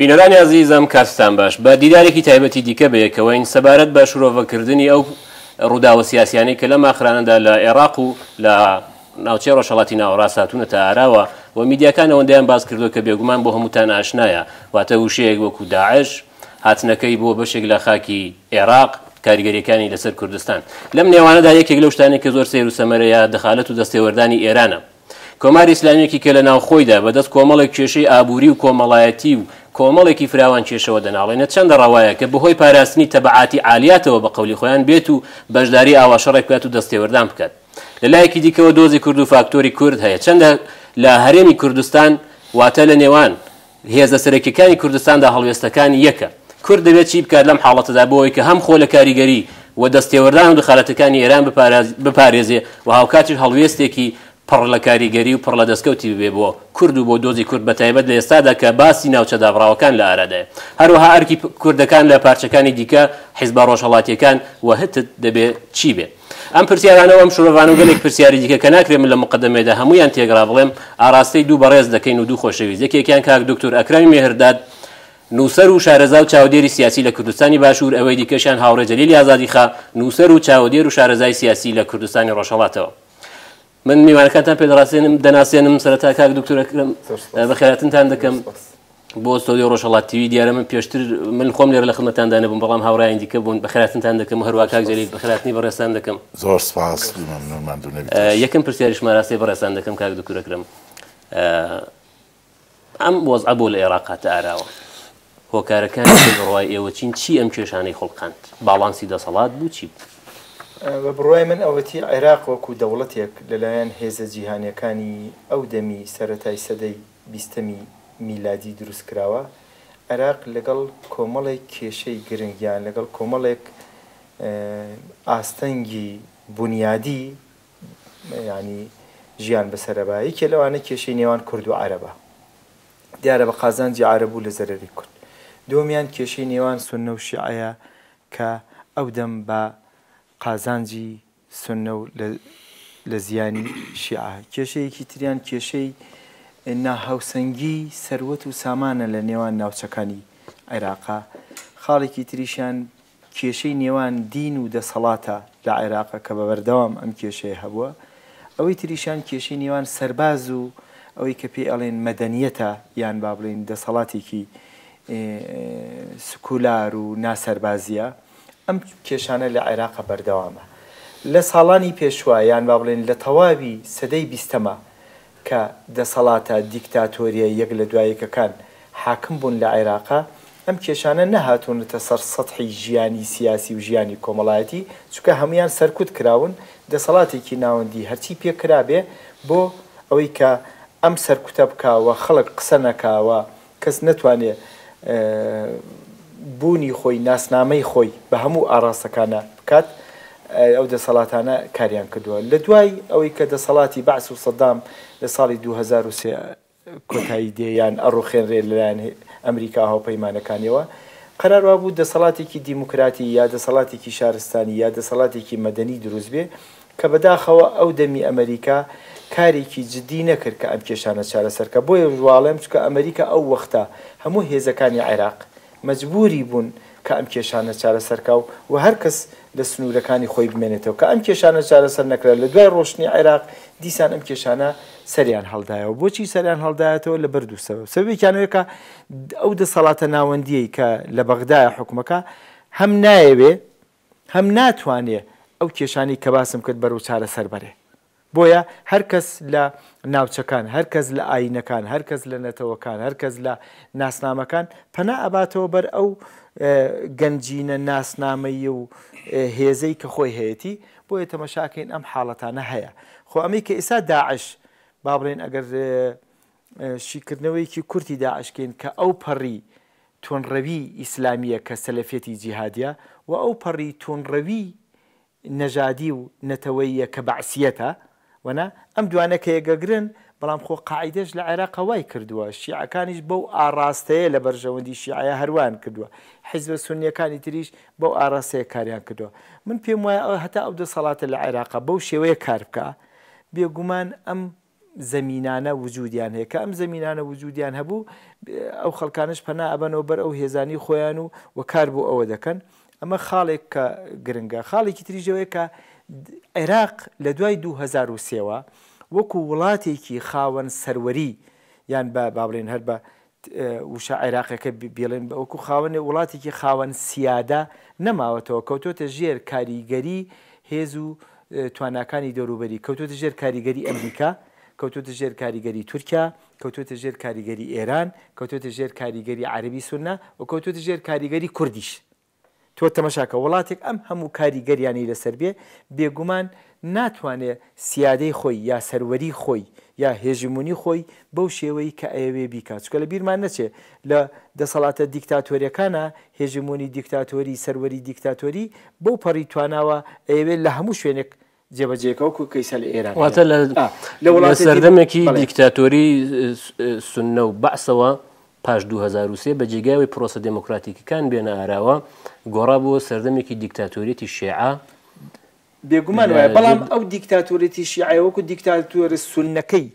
بینەرانی ئازیزم کاتتان باش. بە دیدارێکی تایبەتی دیکە بەیەکەوەین سەبارەت بە شرۆڤەکردنی ئەو ڕووداوە سیاسیانەی کە لەم ئاخرانەدا لە ئێراق و لە ناوچەی ڕۆژهەڵاتی ناوەڕاست هاتوونەتە ئاراوە و میدیاکان ئەوەندەیان باس کردووە کە بێگومان بۆ هەمووتان ئاشنایە، واتە وشەیەک وەکو داعش هاتنەکەی بۆ بەشێک لە خاکی ئێراق کاریگەریەکانی لەسەر کوردستان. لەم نێوانەدا یەکێک لەو شتانەی کە زۆر سەیر و سەمەرەیە دەخالەت و دەستێوەردانی ئێرانە. کۆماری ئیسلامییەکی کە لە ناوخۆیدا بە دەست کۆمەڵێک کێشەی ئابووری و کۆمەڵایەتی و کۆمەڵێکی فراوان کێشەوە دەناڵێنێت چەندە ڕەوایە کە بەهۆی پاراستنی تەبعاتی عالیاتەوە بە قەولی خۆیان بێت و بەشداری ئاوا شەڕێک بکات و دەستێوەردان بکات. لە لایەکی دیکەوە دۆزی کورد و فاکتۆری کورد هەیە چەندە لە هەرێمی کوردستان واتە لە نێوان هێزە سەرەکیەکانی کوردستاندا هەڵوێستەکان یەکە. کورد دەبێت چی بکات لەم حاڵەتەدا بۆ ئەوەی کە هەم خۆ لە کاریگەری و دەستێوەردان و دخالەتەکانی ئێران بپارێزێ و هاوکاتیش هەڵوێستێکی پڕ لە کاریگەری و پڕ لە دەستکەوتی ببێ بۆ کورد و بۆ دۆزی کورد بە تایبەت لە ئێستادا کە باسی ناوچە دابڕاوەکان لە ئارادایە. هەروەها ئەرکی کوردەکان لە پارچەکانی دیکە، حیزبە ڕۆژهەڵاتیەکان و هتد دەبێ چی بێ؟ ئەم پرسیارانە و ئەم شرۆڤانە و گەلێک پرسیاری دیکە کە ناکرێ من لە موقەدەمەیەدا هەموویان تێکڕا بڵێم، ئاراستەی دوو بەڕێز دەکەین و دوو خۆشەویست، یەکێکیان کاک دوکتور ئەکرەمی مێهرداد، نووسەر و شارەزا و چاودێری سیاسی لە کوردستانی باشوور، ئەوەی دیکەشیان هاوڕێ جەلیلی ئازادیخا، نووسەر و چاودێر و شارەزای سیاسی لە کوردستانی ڕۆژهەڵاتەوە. من میوانەکانتان پێ دەڕاسێنم، دەناسێنم، سەرەتا کاک دوکتور ئەکرەم، بەخێرهاتنتان دەکەم. بۆ ستۆدیۆ ڕۆژهەڵات تیوی. دیارە من پێشتر من خۆم لێرە لە خدمەتاندا نەبووم، بەڵام هاوڕێیانی دیکە بوون. بەخێرهاتنتان دەکەم و هەروەها کاک جەلیل بەخێرهاتنی بەڕێزتان دەکەم. زۆر سپاس، مەمنون، ماندوو نەبیت. یەکەم پرسیاریشم ئاراستەی بەڕێزتان دەکەم کاک دکتور ئەکرەم، ئەم وەزعە بۆ لە ئێراق هاتە ئاراوە؟ هۆکارەکانی بە بڕوای ئێوە چین؟ چی ئەم کێشانەی خوڵقاند؟ باڵانسی دەسەڵات بوو چی بوو؟ بە بڕوای من ئەوەتی عێراق وەکو دەوڵەتێک لەلایەن هێزە جیهانیەکانی ئەو دەمی سەرەتای سەدەی بیستەمی میلادی دروست کراوە، عێراق لەگەڵ کۆمەڵێک کێشەی گرنگ یان لەگەڵ کۆمەڵێک ئاستەنگی بونیادی یانی ژیان بەسەرەبا، یەکێ لەوانە کێشەی نێوان کورد و عەرەبە، دیارە بە قازانجی عەرەب و لە زەرەری کورد. دووەمیان کێشەی نێوان سوننە و شیعەیە کە ئەو دەم بە قازانجی سوننە و لە زیانی شیعە. کێشەیەکی تریان کێشەی ناهاوسەنگی سەروەت و سامانە لە نێوان ناوچەکانی عێراقا. خاڵێکی تریشیان کێشەی نێوان دین و دەسەڵاتە لە عێراقا کە بە بەردەوام ئەم کێشەیە هەبووە. ئەوەی تریشیان کێشەی نێوان سەرباز و ئەوەی کە پێی ئەڵێن مەدەنیەتە یان با بڵێین دەسەڵاتێکی سکولار و ناسەربازیە. ئەم کێشانە لە عێراقا بەردەوامە. لە ساڵانی پێشوا یان با بڵێین لە تەواوی سەدەی بیستەما کە دەسەڵاتە دیکتاتۆریە یەک لە دوا یەکەکان حاکم بوون لە عێراقا، ئەم کێشانە نەهاتوونەتە سەر سەتحی ژیانی سیاسی و ژیانی کۆمەڵایەتی، چونکە هەموویان سەرکوت کراون، دەسەڵاتێکی ناوەندی هەرچی پێ کرابێ بۆ ئەوەی کە ئەم سەرکوتە بکا و خەڵک قسە نەکا و کەس نەتوانێ بوونی خۆی، ناسنامەی خۆی بە هەموو ئاڕاستەکانا بکات، ئەو دەسەڵاتانە کاریان کردووە. لە دوای ئەوەی کە دەسەڵاتی بەعس و سەدام لە ساڵی 2003 کۆتایی دێ یان ئەڕوخێنرێ لەلایەن ئەمریکا و هاوپەیمانەکانیەوە، قەرار وابوو دەسەڵاتێکی دیموکراتی یا دەسەڵاتێکی شارستانی یا دەسەڵاتێکی مەدەنی دروست بێ کە بەداخەوە ئەو دەمی ئەمەریکا کارێکی جدی نەکرد کە ئەم کێشانە چارەسەر کا، بۆیە واڵێم چونکە ئەمەریکا ئەو وەختە هەموو هێزەکانی عێراق مەجبوری بوون کە ئەم کێشانە چارەسەر کا و هەر کەس لە سنوورەکانی خۆی بمێنێتەوە، کە ئەم کێشانە چارەسەر نەکرا لە دوای ڕۆشتنی عێراق دیسان ئەم کێشانە سەریان هەڵدایەوە. بۆچی سەریان هەڵدایەتەوە؟ لەبەر دوو سەبەب، سەبەبێکیان ئەوەیە کە ئەو دەسەڵاتە ناوەندیەی کە لە بەغدایە حوکمەکە هەم نایەوێ هەم ناتوانێ ئەو کێشانەی کە باسم کرد بەرەو چارەسەر بەرێ. بۆیە هەر کەس لە ناوچەکان، هەر کەس لە ئایینەکان، هەر کەس لە نەتەوەکان، هەر کەس لە ناسنامەکان پەنا ئەباتەوە بەر ئەو گەنجینە ناسنامەیی و هێزەی کە خۆی هەیەتی، بۆیە تەمەشاکەین ئەم حاڵەتانە هەیە. خۆ ئەمەی کە ئێستا داعش، با بڵێین ئەگەر شیکردنەوەیەکی کورتی داعش کەین کە ئەو پەڕی توندڕەوی ئیسلامییە کە سەلەفیەتی جیهادیە و ئەو پەڕی توندڕەوی نەژادی و نەتەوەییە کە بەعسیەتە وەنا ئەم دوانە کە یەکەگرن بەڵام خۆ قاعیدەش لە عێراقا وای کردووە شیعەکانیش بەو ئاڕاستەیە لە بەرژەوەندی شیعەیە هەروایان کردووە حیزبە سوننیەکانی تریش بەو ئاڕاستەیە کاریان کردووە من پێم وایە هەتا ئەو دەسەڵاتە لە عێراقا بەو شێوەیە کار بکا بێگومان ئەم. زەمینانە وجودیان هەیە، کە ئەم زەمینانە وجودیان هەبوو ئەو خەڵکانەش پەنا ئەبەنەوە بەر ئەو هێزانەی خۆیان و و کار بۆ ئەوە دەکەن. ئەمە خاڵێک کە گرنگە. خاڵێکی تریش ئەوەیە کە عێراق لە دوای 2003 وە وەکو وڵاتێکی خاوەن سەروەری یان بە با بڵێن هەر بە وشە عێراقیەکە بیڵێن وەکو خاوەن وڵاتێکی خاوەن سیادە نەماوەتەوە، کەوتۆتە ژێر کاریگەری هێز و تواناکانی دەوروبەری، کەوتۆتە ژێر کاریگەری ئەمریکا، کەوتۆتە ژێر کاریگەری تورکیا، کەوتۆتە ژێر کاریگەری ئێران، کەوتۆتە ژێر کاریگەری عەرەبی سوننە و کەوتۆتە ژێر کاریگەری کوردیش. تۆ تەمەشاکە وڵاتێک ئەم هەموو کاریگەریانەی لەسەر بێ، بێگومان ناتوانێ سیادەی خۆی یا سەروەری خۆی یا هێژمونی خۆی بەو شێوەی کە ئەیەوێ بیکا، چونکە لە بیرمان نەچێ لە دەسەڵاتە دیکتاتۆریەکانا هێژمونی دیکتاتۆری، سەروەری دیکتاتۆری بەو پەڕی تواناوە ئەیەوێ لە هەموو شوێنێک جێبەجێ کە وەکو کەیسە لە ئێران واتە لە لە وڵاتە سەردەمێکی دیکتاتۆری سوننە و بەعسەوە پاش 2003 بە جێگای پرۆسە دێموکراتیکەکان بێنە ئاراوە گۆڕا بۆ سەردەمێکی دیکتاتۆریەتی شێعە. بێگومان وایە، بەڵام ئەو دیکتاتۆریەتی شیعەیە وەکو دیکتاتۆرە سوننەکەی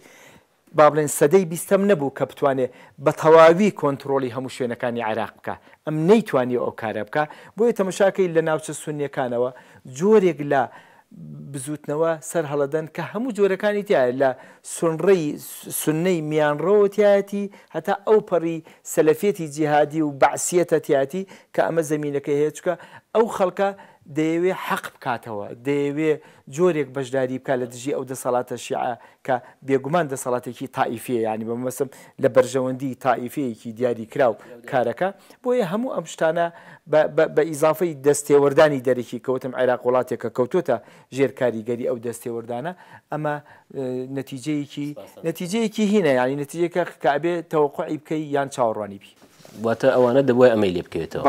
با بڵێین سەدەی بیستەم نەبوو کە بتوانێ بە تەواوی کۆنترۆڵی هەموو شوێنەکانی عێراق بکا، ئەم نەیتوانیوە ئەو کارە بکا، بۆیە تەمەشاکەی لە ناوچە سوننیەکانەوە جۆرێک لە بزووتنەوە سەر هەڵەدەن کە هەموو جۆرەکانی تیایە لە سونڕەی سوننەی میانڕەوە تیایەتی هەتا ئەو پەڕی سەلەفیەتی جیهادی و بەعسیەتە تیایەتی کە ئەمە زەمینەکەی هەیە چونکە ئەو خەڵکە دەیەوێ حەق بکاتەوە دەیەوێ جۆرێک بەشداری بکا لە دژی ئەو دەسەڵاتە شیعە کە بێگومان دەسەڵاتێکی تائیفیە یانی بە مەبەستم لە بەرژەوەندی تائیفەیەکی دیاری کراو کارەکا بۆیە هەموو ئەم شتانە بە بە بە ئیزافەی دەستێوەردانی دەرەکی کە وتم عێراق وڵاتێکە کەوتۆتە ژێر کاریگەری ئەو دەستێوەردانە ئەمە نەتیجەیەکی نەتیجەیەکی هینە یانی نەتیجەکە کە ئەبێ تەوەقوعی بکەی یان چاوەڕوانی بی. واتە ئەوانە دەبوایە ئەمەی لێ بکەوێتەوە.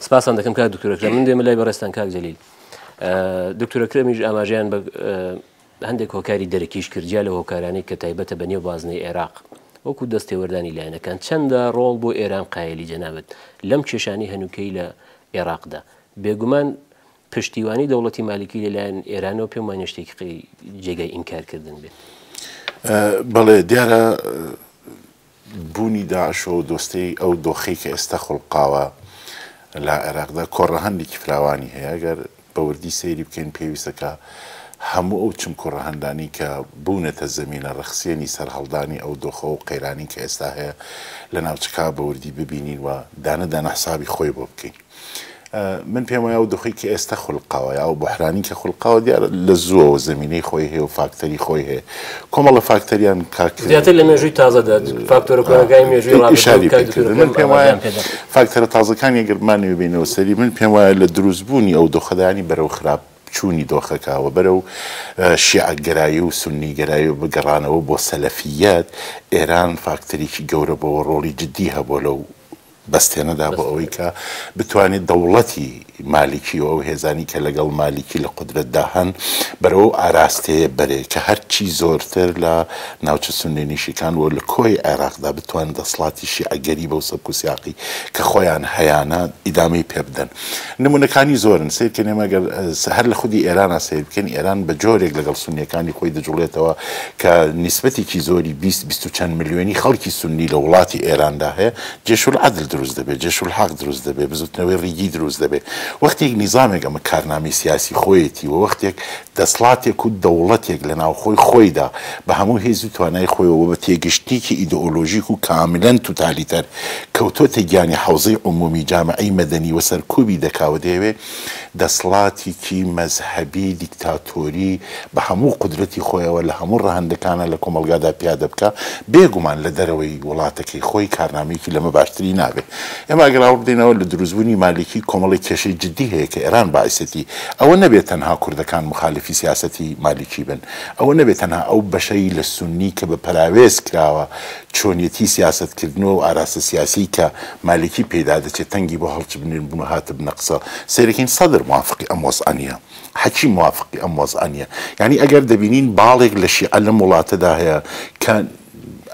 سپاستان دەکەم کاک دکتۆر ئەکرەم. من دێمە لای بەڕێزتان کاک جەلیل. دکتۆر ئەکرەمیش ئاماژەیان بە هەندێک هۆکاری دەرەکیش کرد جیا لە هۆکارانەی کە تایبەتە بە نێو بازنەی عێراق وەکو دەستێوەردانی لایەنەکان چەندە ڕۆڵ بۆ ئێران قایلی جەنابت لەم کێشانەی هەنووکەی لە عێراقدا بێگومان پشتیوانی دەوڵەتی مالیکی لەلایەن ئێرانەوە پێم وانیە شتێکی جێگای ئینکارکردن بێت. بەڵێ دیارە بوونی داعش و دۆستەی ئەو دۆخەی کە ئێستا خوڵقاوە لە عێراقدا کۆڕەهەندێکی فراوانی هەیە، گەر بە وردی سەیری بکەین پێویستە کە هەموو ئەو چمک و ڕەهەندانەی کە بوونەتە زەمینە ڕەخسێنی سەرهەڵدانی ئەو دۆخە و قەیرانەی کە ئێستا هەیە لە ناوچەکە بە وردی ببینین و دانە دانە حسابی خۆی بۆ بکەین. من پێم وایە ئەو دۆخەی کە ئێستا خولقاوە یا ئەو بوحرانی کە خولقاوە دیارە لە زووەوە زەمینەی خۆی هەیە و فاکتەری خۆی هەیە کۆمەڵە فاکتەریان کاک زیاتر لە مێژووی تازەدا فاکتۆرە کۆنەکانی مێژووی ڕابردوو ئیشاری کاک پێ دکتۆر کردن من ئەکرەم پێم وایە ئاماژەیان پێدا. فاکتەرە تازەکانی ئەگەر بمانەوێ بێینەوە سەری من پێم وایە لە دروستبوونی ئەو دۆخەدا یانی بەرەو خراپ چوونی دۆخەکە و بەرەو شیعەگەرایی و سوننیگەرایی و بگەڕانەوە بۆ سەلەفییەت ئێران فاکتەرێکی گەورە بۆوە ڕۆڵی جدی هەبووە لەو بەستێنەدا بۆ ئەوەی کە بتوانێت دەوڵەتی مالیکی و ئەو هێزانی کە لەگەڵ مالیکی لە قودرەتدا هەن بەرەو ئەو ئاراستەیە بەرێ کە هەرچی زۆرتر لە ناوچە سوننینیشیکان و لە کۆی عێراقدا بتوانن دەسڵاتی شیعەگەری بەو سەبک و سیاقی کە خۆیان هەیانە ئیدامەی پێ بدەن. نموونەکانی زۆرن سەیر کەین ئێمە گەر هەر لە خودی ئێرانا سەیر بکەین ئێران بە جۆرێک لەگەڵ سوننیەکانی خۆی دەجوڵێتەوە کە نیسبەتێکی زۆری 20 بیست و چەند ملیۆنی خەڵکی سوننی لە وڵاتی ئێراندا هەیە جێشولعەدل دروست دەبێت جێشولحەق دروست دەبێت بزوتنەوەی ڕیگی دروست دەبێت وەختێک نیزامێک ئەمە کارنامەی سیاسی خۆیەتی و وەختێک دەسڵاتێک و دەوڵەتێک لە ناوخۆی خۆیدا بە هەموو هێز و توانای خۆیەوە و بە تێگەشتنێکی ئیدئۆلۆژیک و کاملەن توتالیتەر کەوتۆتە گیانی حەوزەی عومومی جامعەی مەدەنی و سەرکوبی دەکا و دەیەوێ دەسڵاتیکی مەزهەبی دیکتاتۆری بە هەموو قودرەتی خۆیەوە لە هەموو ڕەهەندەکانا لە کۆمەڵگادا پیادە بکا، بێ گومان لە دەرەوەی وڵاتەکەی خۆی کارنامەیەکی لەمە باشتری نابێ. ئێمە ئەگەر ئاوڕ بدەینەوە لە دروستبوونی مالیکی کۆمەڵێک کێشەی جدی هەیە کە ئێران باعیسەتی ئەوە نەبێ تەنها کوردەکان موخالیفی سیاسەتی مالیکی بن، ئەوە نەبێ تەنها ئەو بەشەی لە سوننی کە بە پەراوێز کراوە چۆنیەتی سیاسەت کردن و ئەو ئاراستە سیاسیەی کە مالیکی پێیدا دەچێت تەنگی بۆ هەڵچبنن بن و هاتبنە قسە سەیرەکەین سەدر موافقی ئەم وەزعە نیە حەکیم موافقی ئەم وەزعە نیە یانی ئەگەر دەبینین باڵێک لە شیعە لەم وڵاتەدا هەیە کە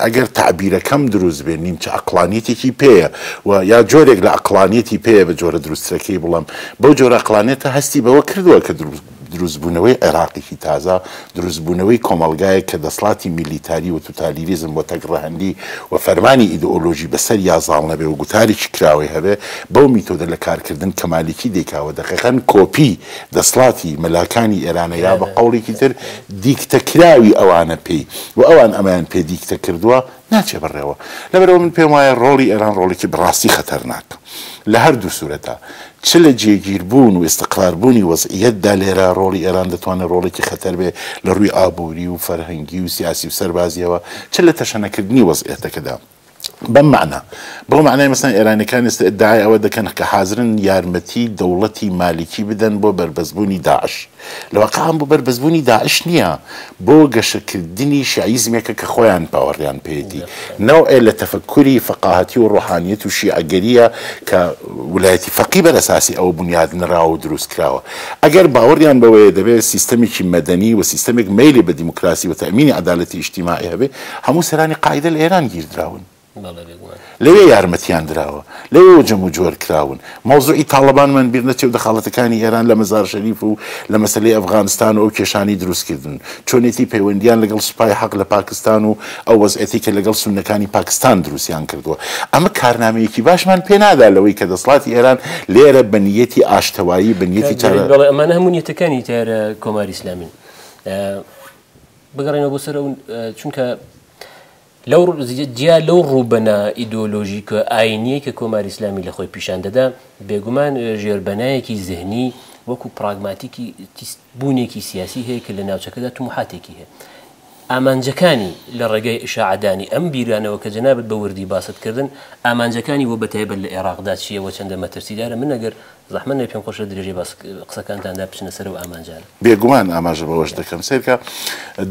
ئەگەر تەعبیرەکەم دروست بێ نیمچە ئەقڵانیەتێکی پێیە و یا جۆرێک لە ئەقڵانیەتی پێیە بە جۆرە دروستترەکەی بڵێم بەو جۆرە ئەقڵانیەتە هەستی بەوە کردووە کە دروستبوونەوەی عێراقێکی تازە، دروستبوونەوەی کۆمەڵگایەک کە دەسڵاتی میلیتاری و توتالیریزم و تەکڕەهەندی و فەرمانی ئیدئۆلۆژی بەسەریا زاڵ نەبێ و گوتارێکی کراوەی هەبێ، بەو میتۆدە لە کارکردن کە مالیکی دەیکا و دەقیقەن کۆپی دەسڵاتی مەلاکانی ئێرانە یا بە قەوڵێکی تر دیکتەکراوی ئەوانە پێی و ئەوان ئەمەیان پێ دیکتە کردووە، ناچێ بەڕێوە. لەبەرئەوە من پێم وایە ڕۆڵی ئێران ڕۆڵێکی بەڕاستی خەتەرناکە لە هەردوو سورەتا، چ لە جێگیر بوون و ئیستقرار بوونی وەزعیەتدا لێرە ڕۆڵی ئێران دەتوانێ ڕۆڵێکی خەتەر بێ لە ڕووی ئابووری و فەرهەنگی و سیاسی و سەربازیەوە، چ لە تەشەنەکردنی وەزعیەتەکەدا. بەم مەعنا، بەو مەعنای مەسەلەن ئێرانیەکان ئێستا ئیدعای ئەوە دەکەن کە حازرن یارمەتی دەوڵەتی مالیکی بدەن بۆ بەربەستبوونی داعش. لە واقع بۆ بەربەستبوونی داعش نییە، بۆ گەشەکردنی شیعیزمێکە کە خۆیان باوەڕیان پێیەتی، نەوعێ لە تەفەکوری فەقاهەتی و ڕۆحانیەت و شیعەگەرییە کە ولایەتی فەقی بەر ئەساسی ئەوە بونیاد نراوە و دروست کراوە. ئەگەر باوەڕیان بەوەیە دەبێ سیستەمێکی مەدەنی و سیستەمێک مەیلی بە دیموکراسی و تەئمینی عەدالەتی ئیجتیماعی هەبێ، هەموو سەرانی قاعیدە لە ئێران گیردراون. لەوێ یارمەتیان دراوە، لەوێوە جەم و جۆر کراون. مەوزوعی تاڵەبانمان بیر نەچێ و دەخاڵەتەکانی ئێران لە مەزار شەریف و لە مەسەلەی ئەفغانستان و ئەو کێشانەی دروست کردن، چۆنێتی پەیوەندیان لەگەڵ سوپای حەق لە پاکستان و ئەو وەزعیەتەی کە لەگەڵ سوننەکانی پاکستان دروستیان کردووە. ئەمە کارنامەیەکی باشمان پێ نادا لەوەی کە دەسڵاتی ئێران لێرە بە نیەتی ئاشتەوایی، بە نیەتی چارە. بەڵێ ئەمانە هەموو نیەتەکانی تارە کۆماری ئیسلامین. بگەڕێینەوە بۆ سەر ئەو چونکە لەو جیا لەو ڕووبەنا ئیدۆلۆژیکە ئاینیەی کە کۆماری ئیسلامی لە خۆی پیشان دەدا، بێگومان ژێربەنایەکی زهنی وەکو پراگماتیکی بوونێکی سیاسی هەیە کە لە ناوچەکەدا تموحاتێکی هەیە. ئامانجەکانی لە ڕێگەی ئیشاعەدانی ئەم بیرانەوە کە جەنابت بە وردی باست کردن، ئامانجەکانی بۆ بەتایبەت لە ئێراقدا چییە و چەندە مەترسیدارە؟ من ئەگەر زەحمەت نەبێ پێم خۆشە لە درێژەی باس قسەکانتاندا بچنە سەر ئەو ئامانجانە. بێگومان ئاماژە بەوەش دەکەم. سەیرکە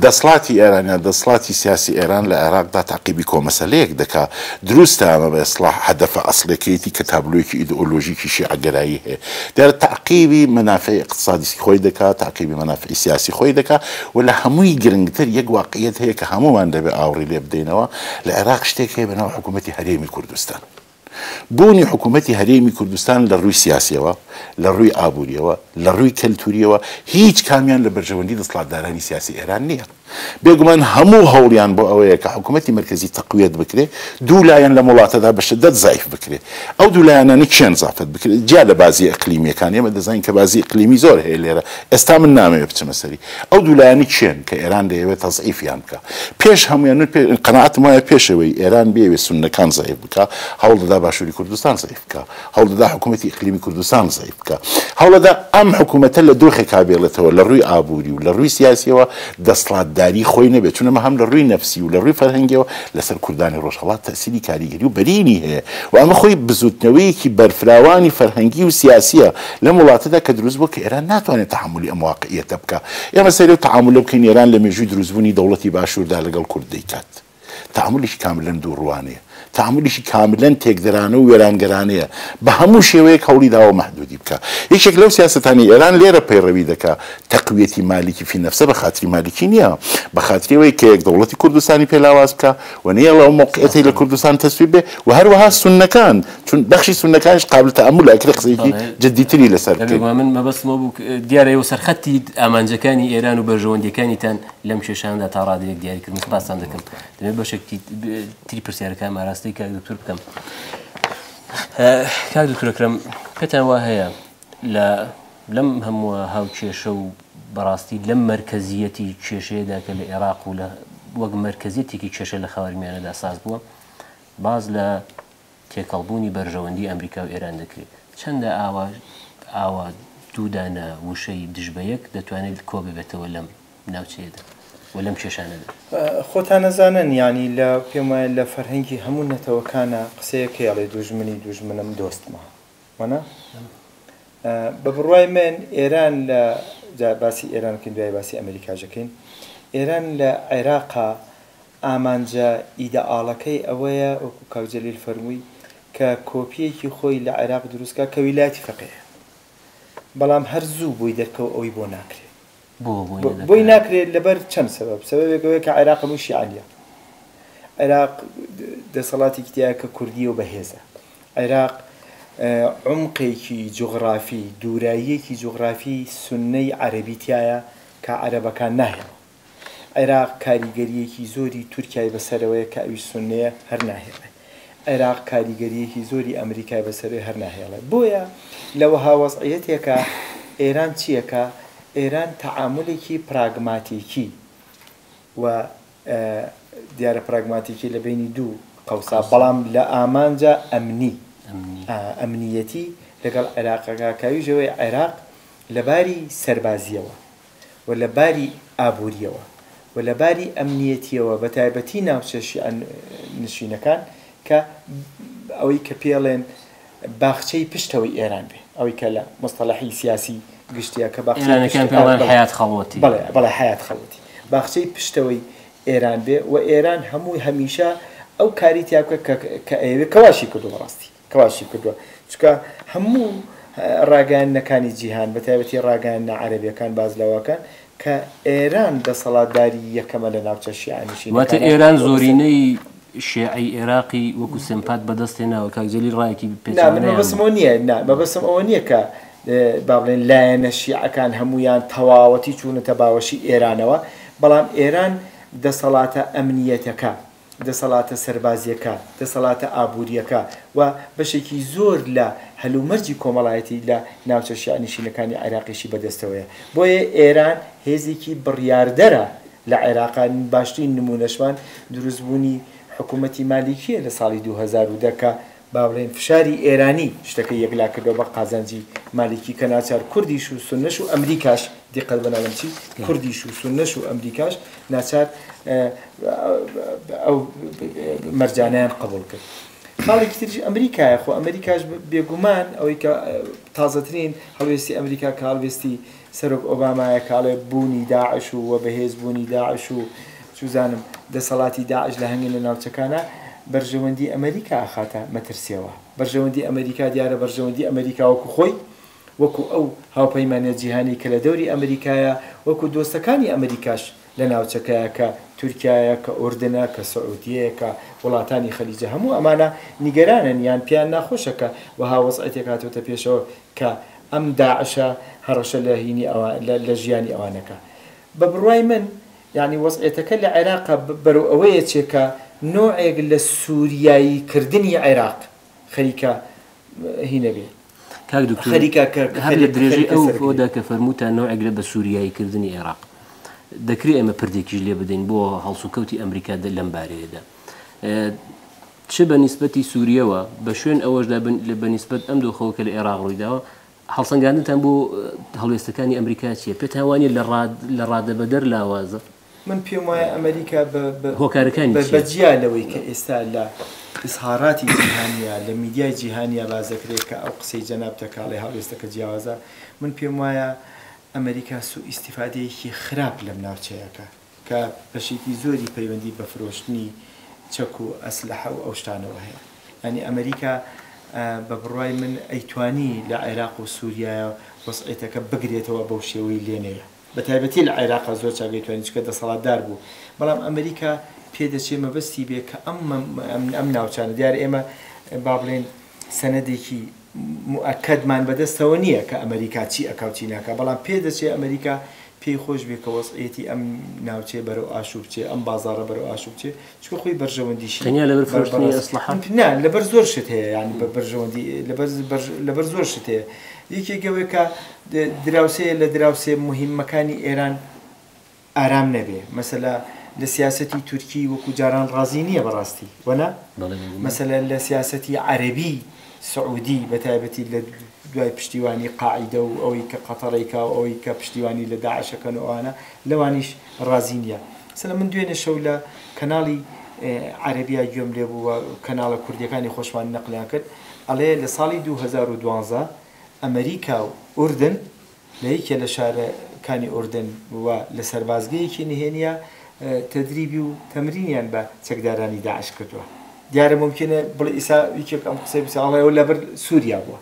دەسڵاتی ئێران یان دەسڵاتی سیاسی ئێران لە عێراقدا تەعقیبی کۆمەسەلەیەک دەکا. دروستە ئەمە بە ئیسڵاح هەدەفە ئەسڵیەکەیەتی کە تابلۆیەکی ئیدئۆلۆژیکی شیعەگەرایی هەیە. دیارە تەعقیبی مەنافعی ئیقتسادی خۆی دەکا، تەعقیبی مەنافعی سیاسی خۆی دەکا و لە هەمووی گرنگتر یەک واقعیەت هەیە کە هەموومان دەبێ ئاوڕی لێ بدەینەوە، لە عێراق شتێک هەیە بە ناو حکوومەتی هەرێمی کوردستان. بوونی حکوومەتی هەرێمی کوردستان لە ڕووی سیاسییەوە، لە ڕووی ئابوورییەوە، لە ڕووی کەلتوورییەوە هیچ کامیان لە بەرژەوەندی دەسڵاتدارانی سیاسی ئێران نییە. بێگومان هەموو هەوڵیان بۆ ئەوەیە کە حکوومەتی مەرکەزی تەقویەت بکرێ، دوو لایەن لەم وڵاتەدا بە شدەت زەعیف بکرێ. ئەو دوو لایەنانە کێن زەعفت بکرێ؟ جیا لە بازییە ئیقلیمییەکان، ئێمە دەزانین کە بازی ئیقلیمی زۆر هەیە لێرە، ئێستا من نامەوێ بچمە سەری. ئەو دوو لایەنە کێن کە ئێران دەیەوێت تەزعیفیان بکا؟ پێش هەموویان من قەناعەتم وایە پێش ئەوەی ئێران بیەوێ سوننەکان زەعیف بکا، هەوڵ دەدا باشووری کوردستان زەعیف بکا، هەوڵ دەدا حکوومەتی ئیقلیمی کوردستان زەعیف بکا، هەوڵ دەدا ئەم حکوومەتە لە دۆخێکا بێڵێتەوە لە ڕووی ئابووری و لە ڕووی سیاسییەوە دەسڵاتداری خۆی نەبێت، چون ئەمە هەم لە ڕووی نەفسی و لە ڕووی فەرهەنگییەوە لەسەر کوردانی ڕۆژهەڵات تەئسیری کاریگەری و بەرینی هەیە و ئەمە خۆی بزووتنەوەیەکی بەرفراوانی فەرهەنگی و سیاسییە لەم وڵاتەدا کە دروست بووە کە ئێران ناتوانێت تەحەمولی ئەم واقعیەتە بکا. ئێمە سەیری ئەو تەعامولە بکەین ئێران لە مێژووی دروستبوونی دەوڵەتی باشووردا لەگەڵ کورد دەیکات. تەعامولێکی کاملەن دووڕووانەیە. تەعامولێکی کاملەن تێکدەرانە و وێرانگەرانەیە. بە هەموو شێوەیەک هەوڵی داوە مەحدوودی بکا. یەکێک لەو سیاسەتانەی ئێران لێرە پەیڕەوی دەکا تەقویەتی مالیکی فی نەفسە بە خاتری مالیکی نییە، بە خاتری ئەوەیە کە یەک دەوڵەتی کوردستانی پێ لاواز بکا و نەیەڵێ ئەو مەوقعیەتەی لە کوردستان تەسویب بێ و هەروەها سوننەکان چون بەخشی سوننەکانیش قابل تەئەمولە ئەکرێ قسەیەکی جدیتری لەسەر بکەین. بێگومان من مەبەستم ئەوە بوو دیارە ئێوە سەرخەتی ئامانجەکانی ئێران و بەرژەوەندییەکانیتان لەم کێشانەدا تا ڕادەیەک دیاری کردن، سپاستان دەکەم. دەمەوێت بەشێکی تری پرسیارەکانم ئاراستەی کاک دکتۆر بکەم. کاک دکتۆر ئەکرەم، پێتان وا هەیە لە لەم هەمووە هاوکێشە و بەڕاستی لەم مەرکەزیەتی کێشەیەدا کە لە ئێراق و لە وەک مەرکەزیەتێکی کێشە لە خاوەرمیانەدا ساز بووە، باس لە تێکەڵبوونی بەرژەوەندی ئەمریکا و ئێران دەکرێت. چەندە ئاوا ئاوا دوو دانە وشەی دژ بە یەک دەتوانێت کۆ ببێتەوە لەم ناوچەیەدا و لەم کێشانەدا؟ خۆتان ئەزانن یانی لە پێم وایە لە فەرهەنگی هەموو نەتەوەکانا قسەیەک هەیە ئەڵێ دوژمنی دوژمنم دۆستمە وەنا؟ بە بڕوای من ئێران لە جا باسی ئێران بکەین دوای باسی ئەمریکاش ئەکەین ئێران لە عێراقا ئامانجە ئیدەئاڵەکەی ئەوەیە وەکو کاک جەلیل فەرمووی کە کۆپیەکی خۆی لە عێراق دروست کا کە ویلایەتی فەقیهە بەڵام هەر زوو بۆی دەرکەوت ئەوەی بۆ ناکرێ. بۆ بۆی نەدەکرا؟ بۆی ناکرێت لەبەر چەند سەبەب سەبەبێک ئەوەیە کە عێراق هەمووی شیعە نیە عێراق دەسەڵاتێکی تیایە کە کوردیە و بەهێزە عێراق عومقێکی جوغرافی، دووراییەکی جوغرافی سوننەی عەرەبی تیایە کە عەرەبەکان ناهێڵن. عێراق کاریگەرییەکی زۆری تورکیای بەسەرەوەیە کە ئەویش سوننەیە هەر ناهێڵێ. عێراق کاریگەرییەکی زۆری ئەمریکای بەسەرەوەیە هەر ناهێڵێ. بۆیە لە وەها وەزعیەتێکا ئێران چی ئەکا؟ ئێران تەعامولێکی پراگماتیکی و دیارە پراگماتیکی لە بەینی دوو قەوسا بەڵام لە ئامانجا ئەمنی ئەمنیەتی لەگەڵ عێراقەکە کە ئەویش ئەوەیە عێراق لە باری سەربازییەوە و لە باری ئابوورییەوە و لە باری ئەمنیەتییەوە بە تایبەتی ناوچە شیعە نشینەکان کە ئەوەی کە پێڵێن باخچەی پشتەوەی ئێران بێ ئەوەی کە لە مستەڵەحی سیاسی گشتیە کە باخچەی ئێرانەکان پشت پێڵێن بەڵێ حەیات خەڵوەتی. بەڵێ بەڵێ حەیات خەڵوەتی باخچەی پشتەوەی ئێران بێ و ئێران هەمووی هەمیشە ئەو کاری تیا بکە کە کە ئەیەوێ کە واشی کردووە بەڕاستی کە واشی کردووە چونکە هەموو ڕاگەیاندنەکانی جیهان بە تایبەتی ڕاگەیاندنە عەرەبیەکان باس لەوەکەن کە ئێران دەسەڵاتداری یەکەمە لە ناوچە شیعە واتە نشینەکانا ئێران و بەسەر زۆرینەی شێعەی ئێراقی وەکو سمپات بەدەست هێناوە کاک جەلیل ڕایەکی نا من پێچەوانەیان مەبەستم بوو. ئەوە نییە نا مەبەستم ئەوە نییە کە با بڵێن لایەنە شیعەکان هەموویان تەواوەتی چوونەتە باوەشی ئێرانەوە بەڵام ئێران دەسەڵاتە ئەمنیەتەکە دەسەڵاتە سەربازیەکە دەسەڵاتە ئابووریەکە و بەشێکی زۆر لە هەلومەرجی کۆمەڵایەتی لە ناوچە شیعەنشینەکانی عێراقیشی بەدەستەوەیە بۆیە ئێران هێزێکی بڕیاردەرە لە عێراقا باشترین نموونەشمان دروستبوونی حکوومەتی مالیکییە لە ساڵی 2010 کە با بڵێین فشاری ئێرانی شتەکەی یەکلا کردەوە بە قازانجی مالیکی کە ناچار کوردیش و سوننەش و ئەمریکاش دیقەت بە ناڵێم چی کوردیش و سوننەش و ئەمریکاش ناچار ئەو مەرجانەیان قبوڵ کرد. خاڵێکی تریش ئەمریکایە خۆ ئەمریکاش بێگومان ئەوەی کە تازەترین هەڵوێستی ئەمریکا کە هەڵوێستی سەرۆک ئۆبامایە کە ئەڵێ بوونی داعش و وە بەهێز بوونی داعش و چوزانم دەسەڵاتی داعش لە هەنگێ لە ناوچەکانا بەرژەوەندی ئەمەریکا ئەخاتە مەترسیەوە. بەرژەوەندی ئەمەریکا دیارە بەرژەوەندی ئەمەریکا وەکو خۆی وەکو ئەو هاوپەیمانە جیهانی کە لە دەوری ئەمریکایە وەکو دۆستەکانی ئەمریکاش لە ناوچەکەیە کە تورکیایە کە ئوردنە کە سعودیەیە کە وڵاتانی خەلیجە هەموو ئەمانە نیگەرانن یان پێیان ناخۆشە کە وەها وەزعێتێک هاتۆتە پێشەوە کە ئەم داعشە هەڕەشە لە هینی ئەوان لە ژیانی ئەوان ئەکا. بە بڕوای من یانی وەزعێتەکە لە عێراقا بەرەو ئەوە ئەچێ کە نۆعێک لە سووریایی کردنی عێراق خەریکە هینە بێ. کاک دوکتور خەریکە کە هەر لە درێژەی خەریکە ئەو سەرگرێ. ئەوەدا کە فەرمووتان نۆعێک لە بە سووریایی کردنی عێراق دەکرێ ئێمە پردێکیش لێ بدەین بۆ هەڵسوکەوتی ئەمریکا لەم بارەیەدا. چ بە نیسبەتی سووریەوە، بە شوێن ئەوەشدا بە نیسبەت ئەم دۆخەوە کە لە ئێراق ڕوویداوە، هەڵسەنگاندنتان بۆ هەڵوێستەکانی ئەمریکا چییە؟ پێتان وانییە لە ڕادەبەدەر لاوازە؟ من پێم وایە ئەمریکا هۆکارەکانی بە چییە؟ جیا لەوەی کە ئێستا لە ئیزهاراتی جیهانییە، لە میدیای جیهانییە باس دەکرێت کە ئەو قسەی جەنابتە کە ئەڵێ هەڵوێستەکە جیاوازە، من پێم وایە ئەمریکا سوئیستیفادەیەکی خراپ لەم ناوچەیە ئەکا. کە بەشێکی زۆری پەیوەندی بە فرۆشتنی چەک و ئەسلەحە و ئەو شتانەوە هەیە. یانی ئەمریکا بە بڕوای من ئەیتوانی لە عێراق و سوریایە وەزعێتەکە بگرێتەوە بەو شێوەی لێ نەیە. بە تایبەتی لە عێراقا زۆر چاک ئەیتوانی چونکە دەسەڵاتدار بوو. بەڵام ئەمریکا پێدەچێ مەبەستی بێ کە ئەم ئەم ناوچانە دیارە ئێمە با بڵێین سەنەدێکی موئەکەدمان بەدەستەوە نییە کە ئەمریکا چی ئەکا و چی ناکا، بەڵام پێدەچێ ئەمریکا پێی خۆش بێ کە وەزعیەتی ئەم ناوچەیە بەرەو ئاشوب بچێ، ئەم بازاڕە بەرەو ئاشوب بچێ، چونکە خۆی بەرژەوەندیشی تەنیا لەبەر فرۆشتنی بەڕاست ئەسلەحە؟ نا، لەبەر زۆر شت هەیە، یانی بە بەرژەوەندی لەبەر لەبەر زۆر شت هەیە. یەکێک ئەوەیە کە دراوسێیە لە دراوسێ موهیمەکانی ئێران ئارام نەبێ مەسەلە لە سیاسەتی تورکی وەکو جاران ڕازی نییە بەڕاستی وەنا مەسەلە لە سیاسەتی عەرەبی سعودی بە تایبەتی لە دوای پشتیوانی قاعیدە و ئەوەی کە قەتەڕێکا و ئەوەی کە پشتیوانی لە داعشەکەن و ئەوانە لەوانیش ڕازی نییە مەسەلە من دوێنێ شەو لە کەناڵی عەرەبیا گوێم لێ بوو و کەناڵە کوردیەکانی خۆشمان نەقلیان کرد ئەڵێ لە ساڵی 2012 ئەمریکا و ئوردن لە یەکێ لە شارەکانی ئوردن و لە سەربازگەیەکی نهێنییا تەدریبی و تەمرینیان بە چەکدارانی داعش کردووە. دیارە مومکینە بڵێ ئیسا یەکێک ئەم قسەی بچێ ئەڵێ ئەوە لەبەر سووریا بووە،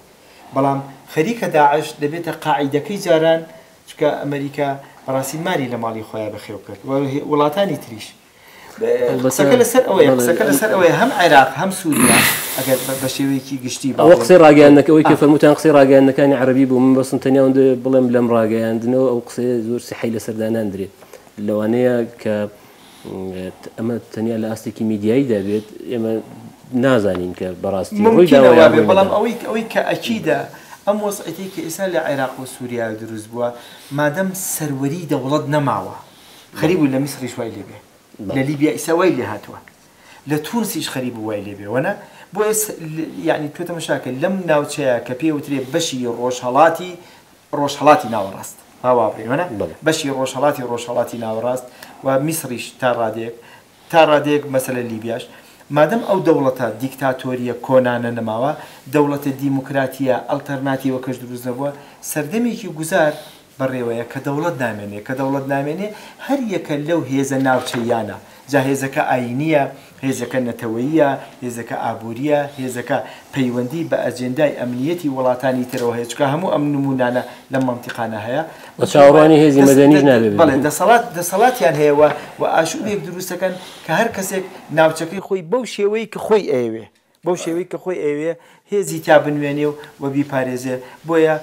بەڵام خەریکە داعش دەبێتە قاعیدەکەی جاران، چونکە ئەمەریکا بەڕاستی ماری لە ماڵی خۆیا بەخێو کرد و وڵاتانی تریش. قسەکە لەسەر ئەوەیە قسەکە لەسەر ئەوەیە هەم عێراق هەم سووریا ئەگەر بە شێوەیەکی گشتی ئەوە قسەی ڕاگەیاندنەکە ئەوەی کە فەرمووتان قسەی ڕاگەیاندنەکانی عەرەبی بوو من بەسم تەنیا ئەوەندە بڵێم لەم ڕاگەیاندنەوە ئەو قسەیە زۆر سیحەی لەسەر داناندرێت لەوانەیە کە ئەمە تەنیا لە ئاستێکی میدیاییدا بێت ئێمە نازانین کە بەڕاستی ڕووی ممکنە داوە یان وابێ ڕووی بەڵام نەداوە. ئەوەی ئەوەی کە ئەکیدە ئەم وەزعیەتەی کە ئێستا لە عێراق و سووریا دروست بووە مادەم سەروەری دەوڵەت نەماوە خەریک بوو لە میسریش وای لێ بێ لە لیبیا ئیسا وای لێ هاتووە لە تونسیش خەریک بوو وای لێ بێ وەنا بۆیە یعنی تۆ تەمەشاکە لەم ناوچەیە کە پێ وترێ بەشی ڕۆژهەڵاتی ڕۆژهەڵاتی ناوەڕاست با وا بڵێین وەنا بەشی ڕۆژهەڵاتی ڕۆژهەڵاتی ناوەڕاست و میسریش تا ڕادەیەک تا ڕادەیەک مەسەلە لیبیاش مادەم ئەو دەوڵەتە دیکتاتۆرییە کۆنانە نەماوە دەوڵەتە دیموکراتییە ئەڵتەرناتیوەکەش دروست نەبووە سەردەمێکی گوزار بەڕێوەیە کە دەوڵەت نامێنێ، کە دەوڵەت نامێنێ هەر یەکە لەو هێزە ناوچەییانە، جا هێزەکە ئایینییە، هێزەکە نەتەوەییە، هێزەکە ئابوورییە، هێزەکە پەیوەندی بە ئەجێندای ئەمنییەتی وڵاتانی ترەوە هەیە، چونکە هەموو ئەم نموونانە لەم مەنتیقانە هەیە. و چاوەڕوانی هێزی مەدەنیش نابێ ببین. بەڵێ دەسەڵات دەسەڵاتیان هەیە و و ئاشووبێک دروست دەکەن کە هەر کەسێک ناوچەکەی خۆی بەو شێوەی کە خۆی ئەیەوێ بەو شێوەی کە خۆی ئەیەوێ هێزی تیا بنوێنێ و و بیپارێزێ بۆیە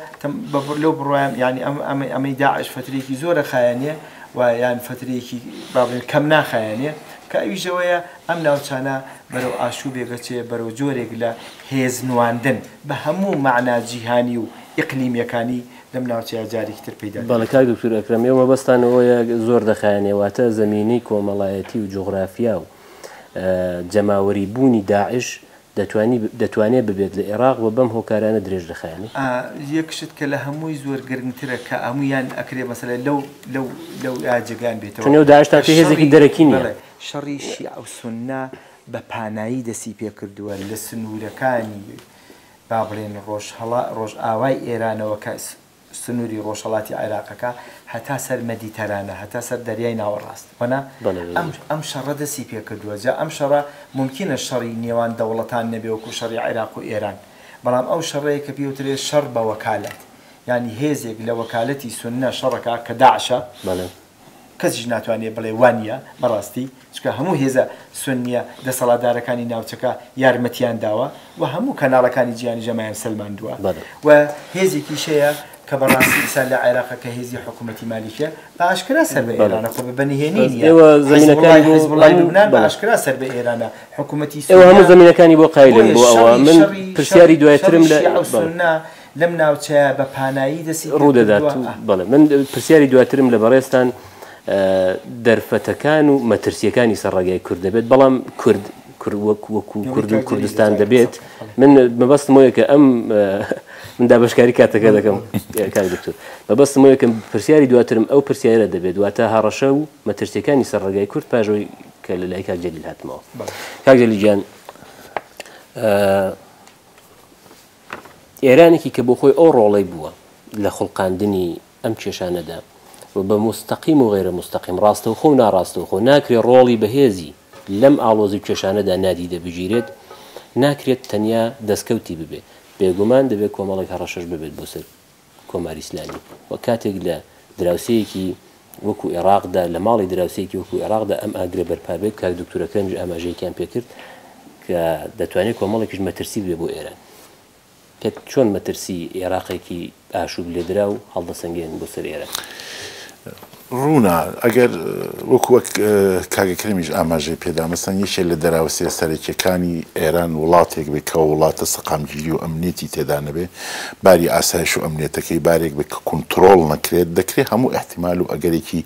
لەو بڕوایەم یانی ئەم ئەم ئەمەی داعش فەترەیەکی زۆرە خایەنێ و یان فەترەیەکی با بڵێین کەم ناخایەنێ کە ئەویش ئەوەیە ئەم ناوچانە بەرەو ئاشوبێک ئەچێ بەرەو جۆرێک لە هێز نواندن بە هەموو مەعنا جیهانی و ئیقلیمیەکانی لەم ناوچەیە جارێکی تر پەیدا بەڵێ دەبێت. کاک دکتور ئەکرەم ئێوە مەبەستان ئەوەیە زۆر دەخایەنێ واتە زەمینەی کۆمەڵایەتی و جوغرافیا و جەماوەری بوونی داعش دەتوانی دەتوانێ ببێت لە ئێراق و بەم هۆکارانە درێژ دەخایەنێ؟ یەک شت کە لە هەمووی زۆر گرنگترە کە هەموویان ئەکرێ مەسەلەن لەو لەو لەو جێگایان بێتەوە چون ئەو داعش کە تاکە هێزێکی شەڕی دەرەکی نییە. بەڵێ شەڕی شیعە و سوننە بە پانایی دەستی پێ کردووە لە سنوورەکانی با بڵێن ڕۆژهەڵا ڕۆژئاوای ئێرانەوە کە سنووری ڕۆژهەڵاتی عێراقەکە هەتا سەر مەدیتەرانە، هەتا سەر دەریای ناوەڕاست، وەنا؟ بەڵێ ئەم بەڵێ. ئەم شەڕە دەستی پێ کردووە، جا ئەم شەڕە مومکینە شەڕی نێوان دەوڵەتان نەبێ وەکوو شەڕی عێراق و ئێران، بەڵام ئەو شەڕەیە کە پێی وترێ شەڕ بە وەکالەت، یانی هێزێک لە وەکالەتی سوننە شەڕەکا کە داعشە، بەڵێ. کەسیش ناتوانێ بڵێ وا نییە بەڕاستی، چونکە هەموو هێزە سوننییە دەسەڵاتدارەکانی ناوچەکە یارمەتیان داوە و هەموو کەناڵەکانی جیهانیش ئەمەیان سەلماندووە و هێزێکیش هەیە کە بەڕاستی ئیستا لە عێراق کە هێزی حکوومەتی مالیکیە بە ئاشکرا سەر بە ئێرانە خۆ بە نهێنی نییە حزبوڵای حزبوڵای لوبنان بە ئاشکرا سەر بە ئێرانە حکوومەتی ئێوە هەموو سووریا زەمینەکانی بۆ قایلن بۆیە بۆ ئەوە شەڕی من شەڕی پرسیاری شەڕی دوایترم شەڕی لە شیعە و بەڵێ. سوننە لەم ناوچەیە بە پانایی دەستی پێ ڕوودەدات کردووە. و بەڵێ من پرسیاری دواترم لە بەڕێزتان دەرفەتەکان و مەترسیەکانی سەر ڕێگای کورد دەبێت بەڵام کورد وەک وەکو کورد و کوردستان دەبێت من مەبەستم وەیە کە ئەم من دابەشکاری کاتەکە دەکەم کاک دکتۆر مەبەستم وەیە کە پرسیاری دواترم ئەو پرسیارە دەبێت واتە هەڕەشە و مەترسیەکانی سەر ڕێگای کورد پاژەوەی کە لە لای کاک جەلیل هاتمەوە کاک جەلیل گیان ئێرانێکی کە بۆ خۆی ئەو ڕۆڵەی بووە لە خوڵقاندنی ئەم کێشانەدا و بە موستەقیم و غەیرە موستەقیم، ڕاستەوخۆ و ناڕاستەوخۆ، ناکرێ ڕۆڵی بەهێزی لەم ئاڵۆزی و کێشانەدا نادیدە بگیرێت، ناکرێت تەنیا دەستکەوتی ببێ، بێگومان دەبێ کۆمەڵێک هەڕەشەش ببێت بۆ سەر کۆماری ئیسلامی و کاتێک لە دراوسێیەکی وەکوو ئێڕاقدا، لە ماڵی دراوسێیەکی وەکوو ئێڕاقدا ئەم ئاگرە بەرپا بێت، کاک دوکتور ئەکرەمیش ئاماژەیەکیان پێ کرد کە دەتوانێ کۆمەڵێکیش مەترسی ببێ بۆ ئێران. پێت چۆن مەترسی ئێراقێکی ئاشوب لێدراو هەڵدەسەنگێنن بۆ سەر ئێران؟ ڕوونە ئەگەر وەکو وەک کاک ئەکرەمیش ئاماژەی پێدا مەسەن یەکێ لە دەراوسێ سەرەکیەکانی ئێران وڵاتێک بێ کە وڵاتە سەقامگیری و ئەمنیەتی تێدا نەبێ باری ئاسایش و ئەمنیەتەکەی بارێک بێ کە کونترۆڵ نەکرێت دەکرێ هەموو ئیحتیمال و ئەگەرێکی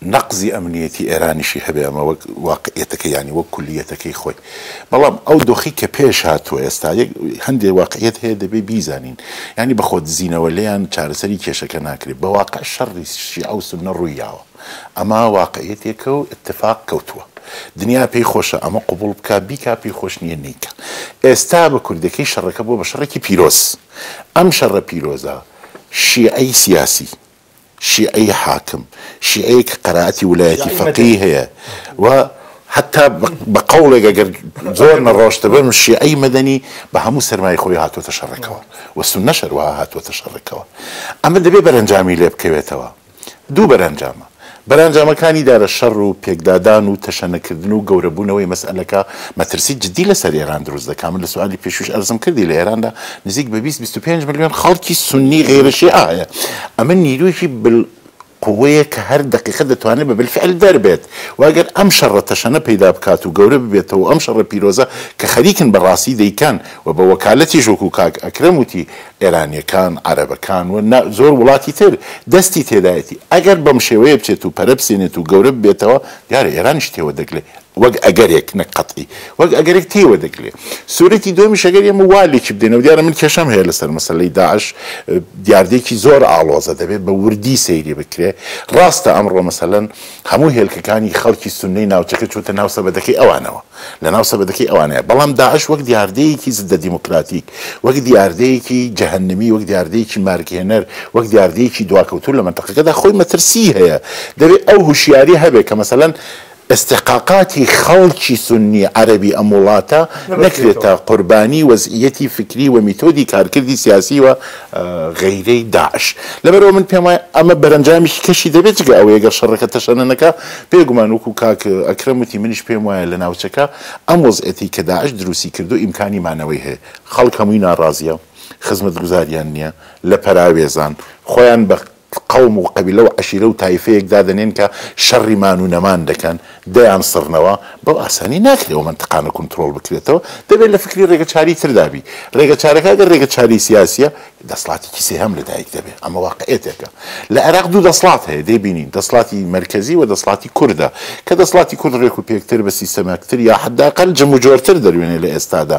نەقزی ئەمنیەتی ئێرانیشی هەبێ ئەمە وەک واقعیەتەکەی یانی وەک کولیەتەکەی خۆی بەڵام ئەو دۆخی کە پێش هاتووە ئێستا یەک هەندێ واقعیەت هەیە دەبێ بیزانین یانی بە خۆ دزینەوە لێیان چارەسەری کێشەکە ناکرێ بە واقع شەڕی شیعە و سوننە ڕووی یاوە ئەمە واقعیەتێکە و ئیتفاق کەوتووە دنیا پێی خۆشە ئەمە قبوڵ بکا بیکا پێی خۆش نییە نەیکا ئێستا بە کوردەکەی شەڕەکە بووە بە شەڕێکی پیرۆز ئەم شەڕە پیرۆزە شیعەی سیاسی شیعەی حاکم، شیعەیەک کە قەرائەتی ولایەتی فەقیهی هەیە و حەتا بە قەوڵێک ئەگەر زۆر نەڕۆشتبم شیعەی مەدەنی بە هەموو سەرمایەی خۆی هاتووەتە شەڕەکەوە و سوننەش هەروەها هاتووەتە شەڕەکەوە. ئەمە دەبێ بەرەنجامی لێ بکەوێتەوە. دوو بەرەنجامە. بەرەنجامەکانی دیارە شەڕ و پێکدادان و تەشەنەکردن و گەورەبوونەوەی مەسئەلەکە مەترسی جدی لەسەر ئێران دروست دەکا. من لە سوالی پێشووش ئەرزم کردی لە ئێراندا نزیک بە 20 25 ملیۆن خەڵکی سوننی غەیرە شیعە هەیە. ئەمە نیروویەکی بالقوەیە کە هەر دەقیقە دەتوانێت بە بالفعل دەربێت و ئەگەر ئەم شەڕە تەشەنە پەیدا بکات و گەورە ببێتەوە و ئەم شەڕە پیرۆزە کە خەریکن بە ڕاستی دەیکەن و بە وەکالەتیش وەکوو کاک ئەکرەم وتی ئێرانیەکان، عەرەبەکان و زۆر وڵاتی تر دەستی تێدایەتی. ئەگەر بەم شێوەیە بچێت و پەرە بسێنێت و گەورە ببێتەوە، دیارە ئێرانیش تێوە دەگلێ، وەک ئەگەرێک نەک قەتعی، وەک ئەگەرێک تێوە دەگلێ. سورەتی دووەمیش ئەگەر ئێمە وا لێکی بدەینەوە، دیارە من کێشەم هەیە لەسەر مەسەلەی داعش، دیاردەیەکی زۆر ئاڵۆزە، دەبێت بە وردی سەیری بکرێ. ڕاستە ئەمڕۆ مەسەلەن هەموو هێلکەکانی خەڵکی سوننەی ناوچەکە چووەتە ناو سەبەدەکەی ئەوانەوە. لە ناو سەبەدەکەی ئەوانەیە، بەڵام داعش وەک دیاردەیەکی زدە دیموکراتیک، وەک دیاردەیەکی جەهەنمی، وەک دیاردەیەکی مەرگهێنەر، وەک دیاردەیەکی دواکەوتوو لە مەنتەقەکەدا خۆی مەترسیی هەیە. دەبێ ئەو هوشیاریە هەبێ کە مەسەلەن ئیستحقاقاتی خەڵکی سوننی عەرەبی ئەم وڵاتە نەکرێتە قوربانی وەزعیەتی فکری و میتۆدی کارکردی سیاسی و غەیرەی داعش. لەبەرئەوە من پێم وایە ئەمە بەرەنجامێکی کەشی دەبێت جگە ئەوەی گەر شەڕەکە تەشەنە نەکا، بێگومان وەکو کاک ئەکرەم وتی منیش پێم وایە لە ناوچەکە ئەم وەزعیەتەی کە داعش دروستی کردووە ئیمکانی مانەوەی هەیە. خەڵک هەمووی ناڕازیە، خزمەتگوزاریان نیە، لە پەراوێزان، خۆیان بە قەوم و قەبیلە و عەشیرە و تایفەیەک دادەنێن کە شەڕی مان و نەمان دەکەن، دەیانسڕنەوە، بەو ئاسانی ناکرێ ئەو مەنتقانە کونترۆڵ بکرێتەوە، دەبێت لە فکری ڕێگەچارەی تردا بی. ڕێگەچارەکە ئەگەر ڕێگەچارەی سیاسییە، دەسڵاتێکی سێهەم لە دایک دەبێ. ئەمە واقعیەتێکە. لە عێراق دوو دەسڵات هەیە، دەیبینین، دەسڵاتی مەرکەزی و دەسڵاتی کوردە، کە دەسڵاتی کورد ڕێک و پێکتر، بە سیستەماکتر یا حەداقەل جموجۆرتر دەروێنێ لە ئێستادا.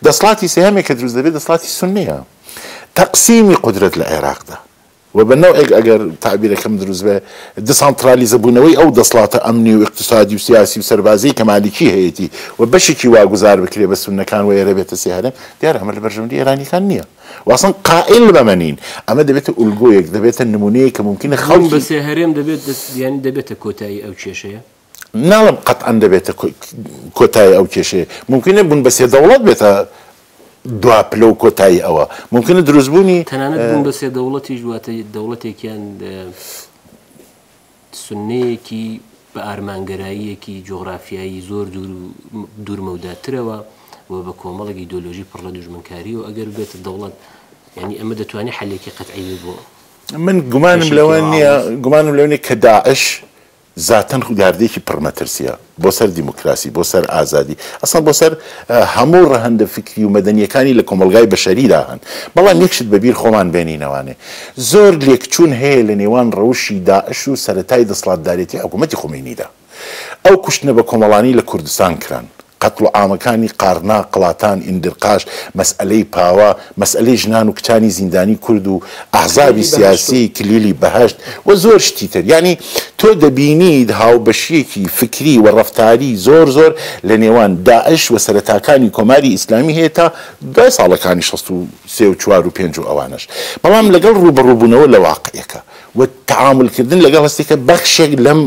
دەسڵاتی سێهەمێک کە دروست دەبێ دەسڵاتی سوننەیە. تەقسیمی قودرەت لە عێراقدا. و بە نەوعێک ئەگەر تەعبیرەکەم دروست بێ، دسانترالیزە بوونەوەی ئەو دەسڵاتە ئەمنی و ئیقتسادی و سیاسی و سەربازیەی کە مالیکی هەیەتی و بەشێکی واگوزار بکرێ بە سوننەکان و ئێرە بێتە سێ هەرێم، دیارە ئەمە لە بەرژەوەندی ئێرانیەکان نیە و ئەسڵەن قائیل بەمە نین. ئەمە دەبێتە ئولگۆیەک، دەبێتە نموونەیەک کە مومکینە بوون بە خەڵکی. سێ هەرێم دەبێت یانی دەبێتە کۆتایی ئەو کێشەیە؟ ناڵێم قەتعەن دەبێتە کۆتایی ئەو کێشەیە، مومکینە بوون بە سێ دەوڵەت بێتە دوا پلە و کۆتایی ئەوە، مومکینە دروستبوونی. تەنانەت بوون بە سێ دەوڵەتیش واتە دەوڵەتێکیان سوننەیەکی بە ئارمانگەراییەکی جوغرافیایی زۆر دوور و دوورمەوداترەوە و بە کۆمەڵێک ئیدۆلۆژی پڕ لە دوژمنکارییەوە ئەگەر ببێتە دەوڵەت، یانی ئەمە دەتوانێ حەلێکی قەتعی بێت بۆ من گومانم کێشەیەکی لەوە وا نییە، ئاڵۆز؟ گومانم لەوە نییە کە داعش زاتەن دیاردەیەکی پڕ مەترسیە بۆ سەر دیموکراسی، بۆ سەر ئازادی، ئەسڵەن بۆ سەر هەموو ڕەهەندە فیکری و مەدەنیەکانی لە کۆمەڵگای بەشەریدا هەن. بەڵام یەک شت بە بیر خۆمان بێنینەوانێ زۆر لێکچوون هەیە لە نێوان ڕەوشی داعش و سەرەتای دەسڵاتدارێتی حکوومەتی خومەینیدا. ئەو کوشتنە بە کۆمەڵانی لە کوردستان کران، قەتڵوعامەکانی قارنا، قڵاتان، ئیندرقاش، مەسئەلەی پاوە، مەسئەلەی ژنان و کچانی زیندانی کورد و ئەحزابی کلیلی بەهەشت و. سیاسی، کلیلی بەهەشت و زۆر شتی تر. یانی تۆ دەبینیت هاوبەشییەکی فکری و ڕەفتاری زۆر زۆر لە نێوان داعش و سەرەتاکانی کۆماری ئیسلامی هەیە تا دوای ساڵەکانی 63 و چوار و پێنج و ئەوانەش. بەڵام لەگەڵ ڕووبەڕووبوونەوە لە واقعەکە و تەعامول کردن لەگەڵ هەستێکە بەخشێک لەم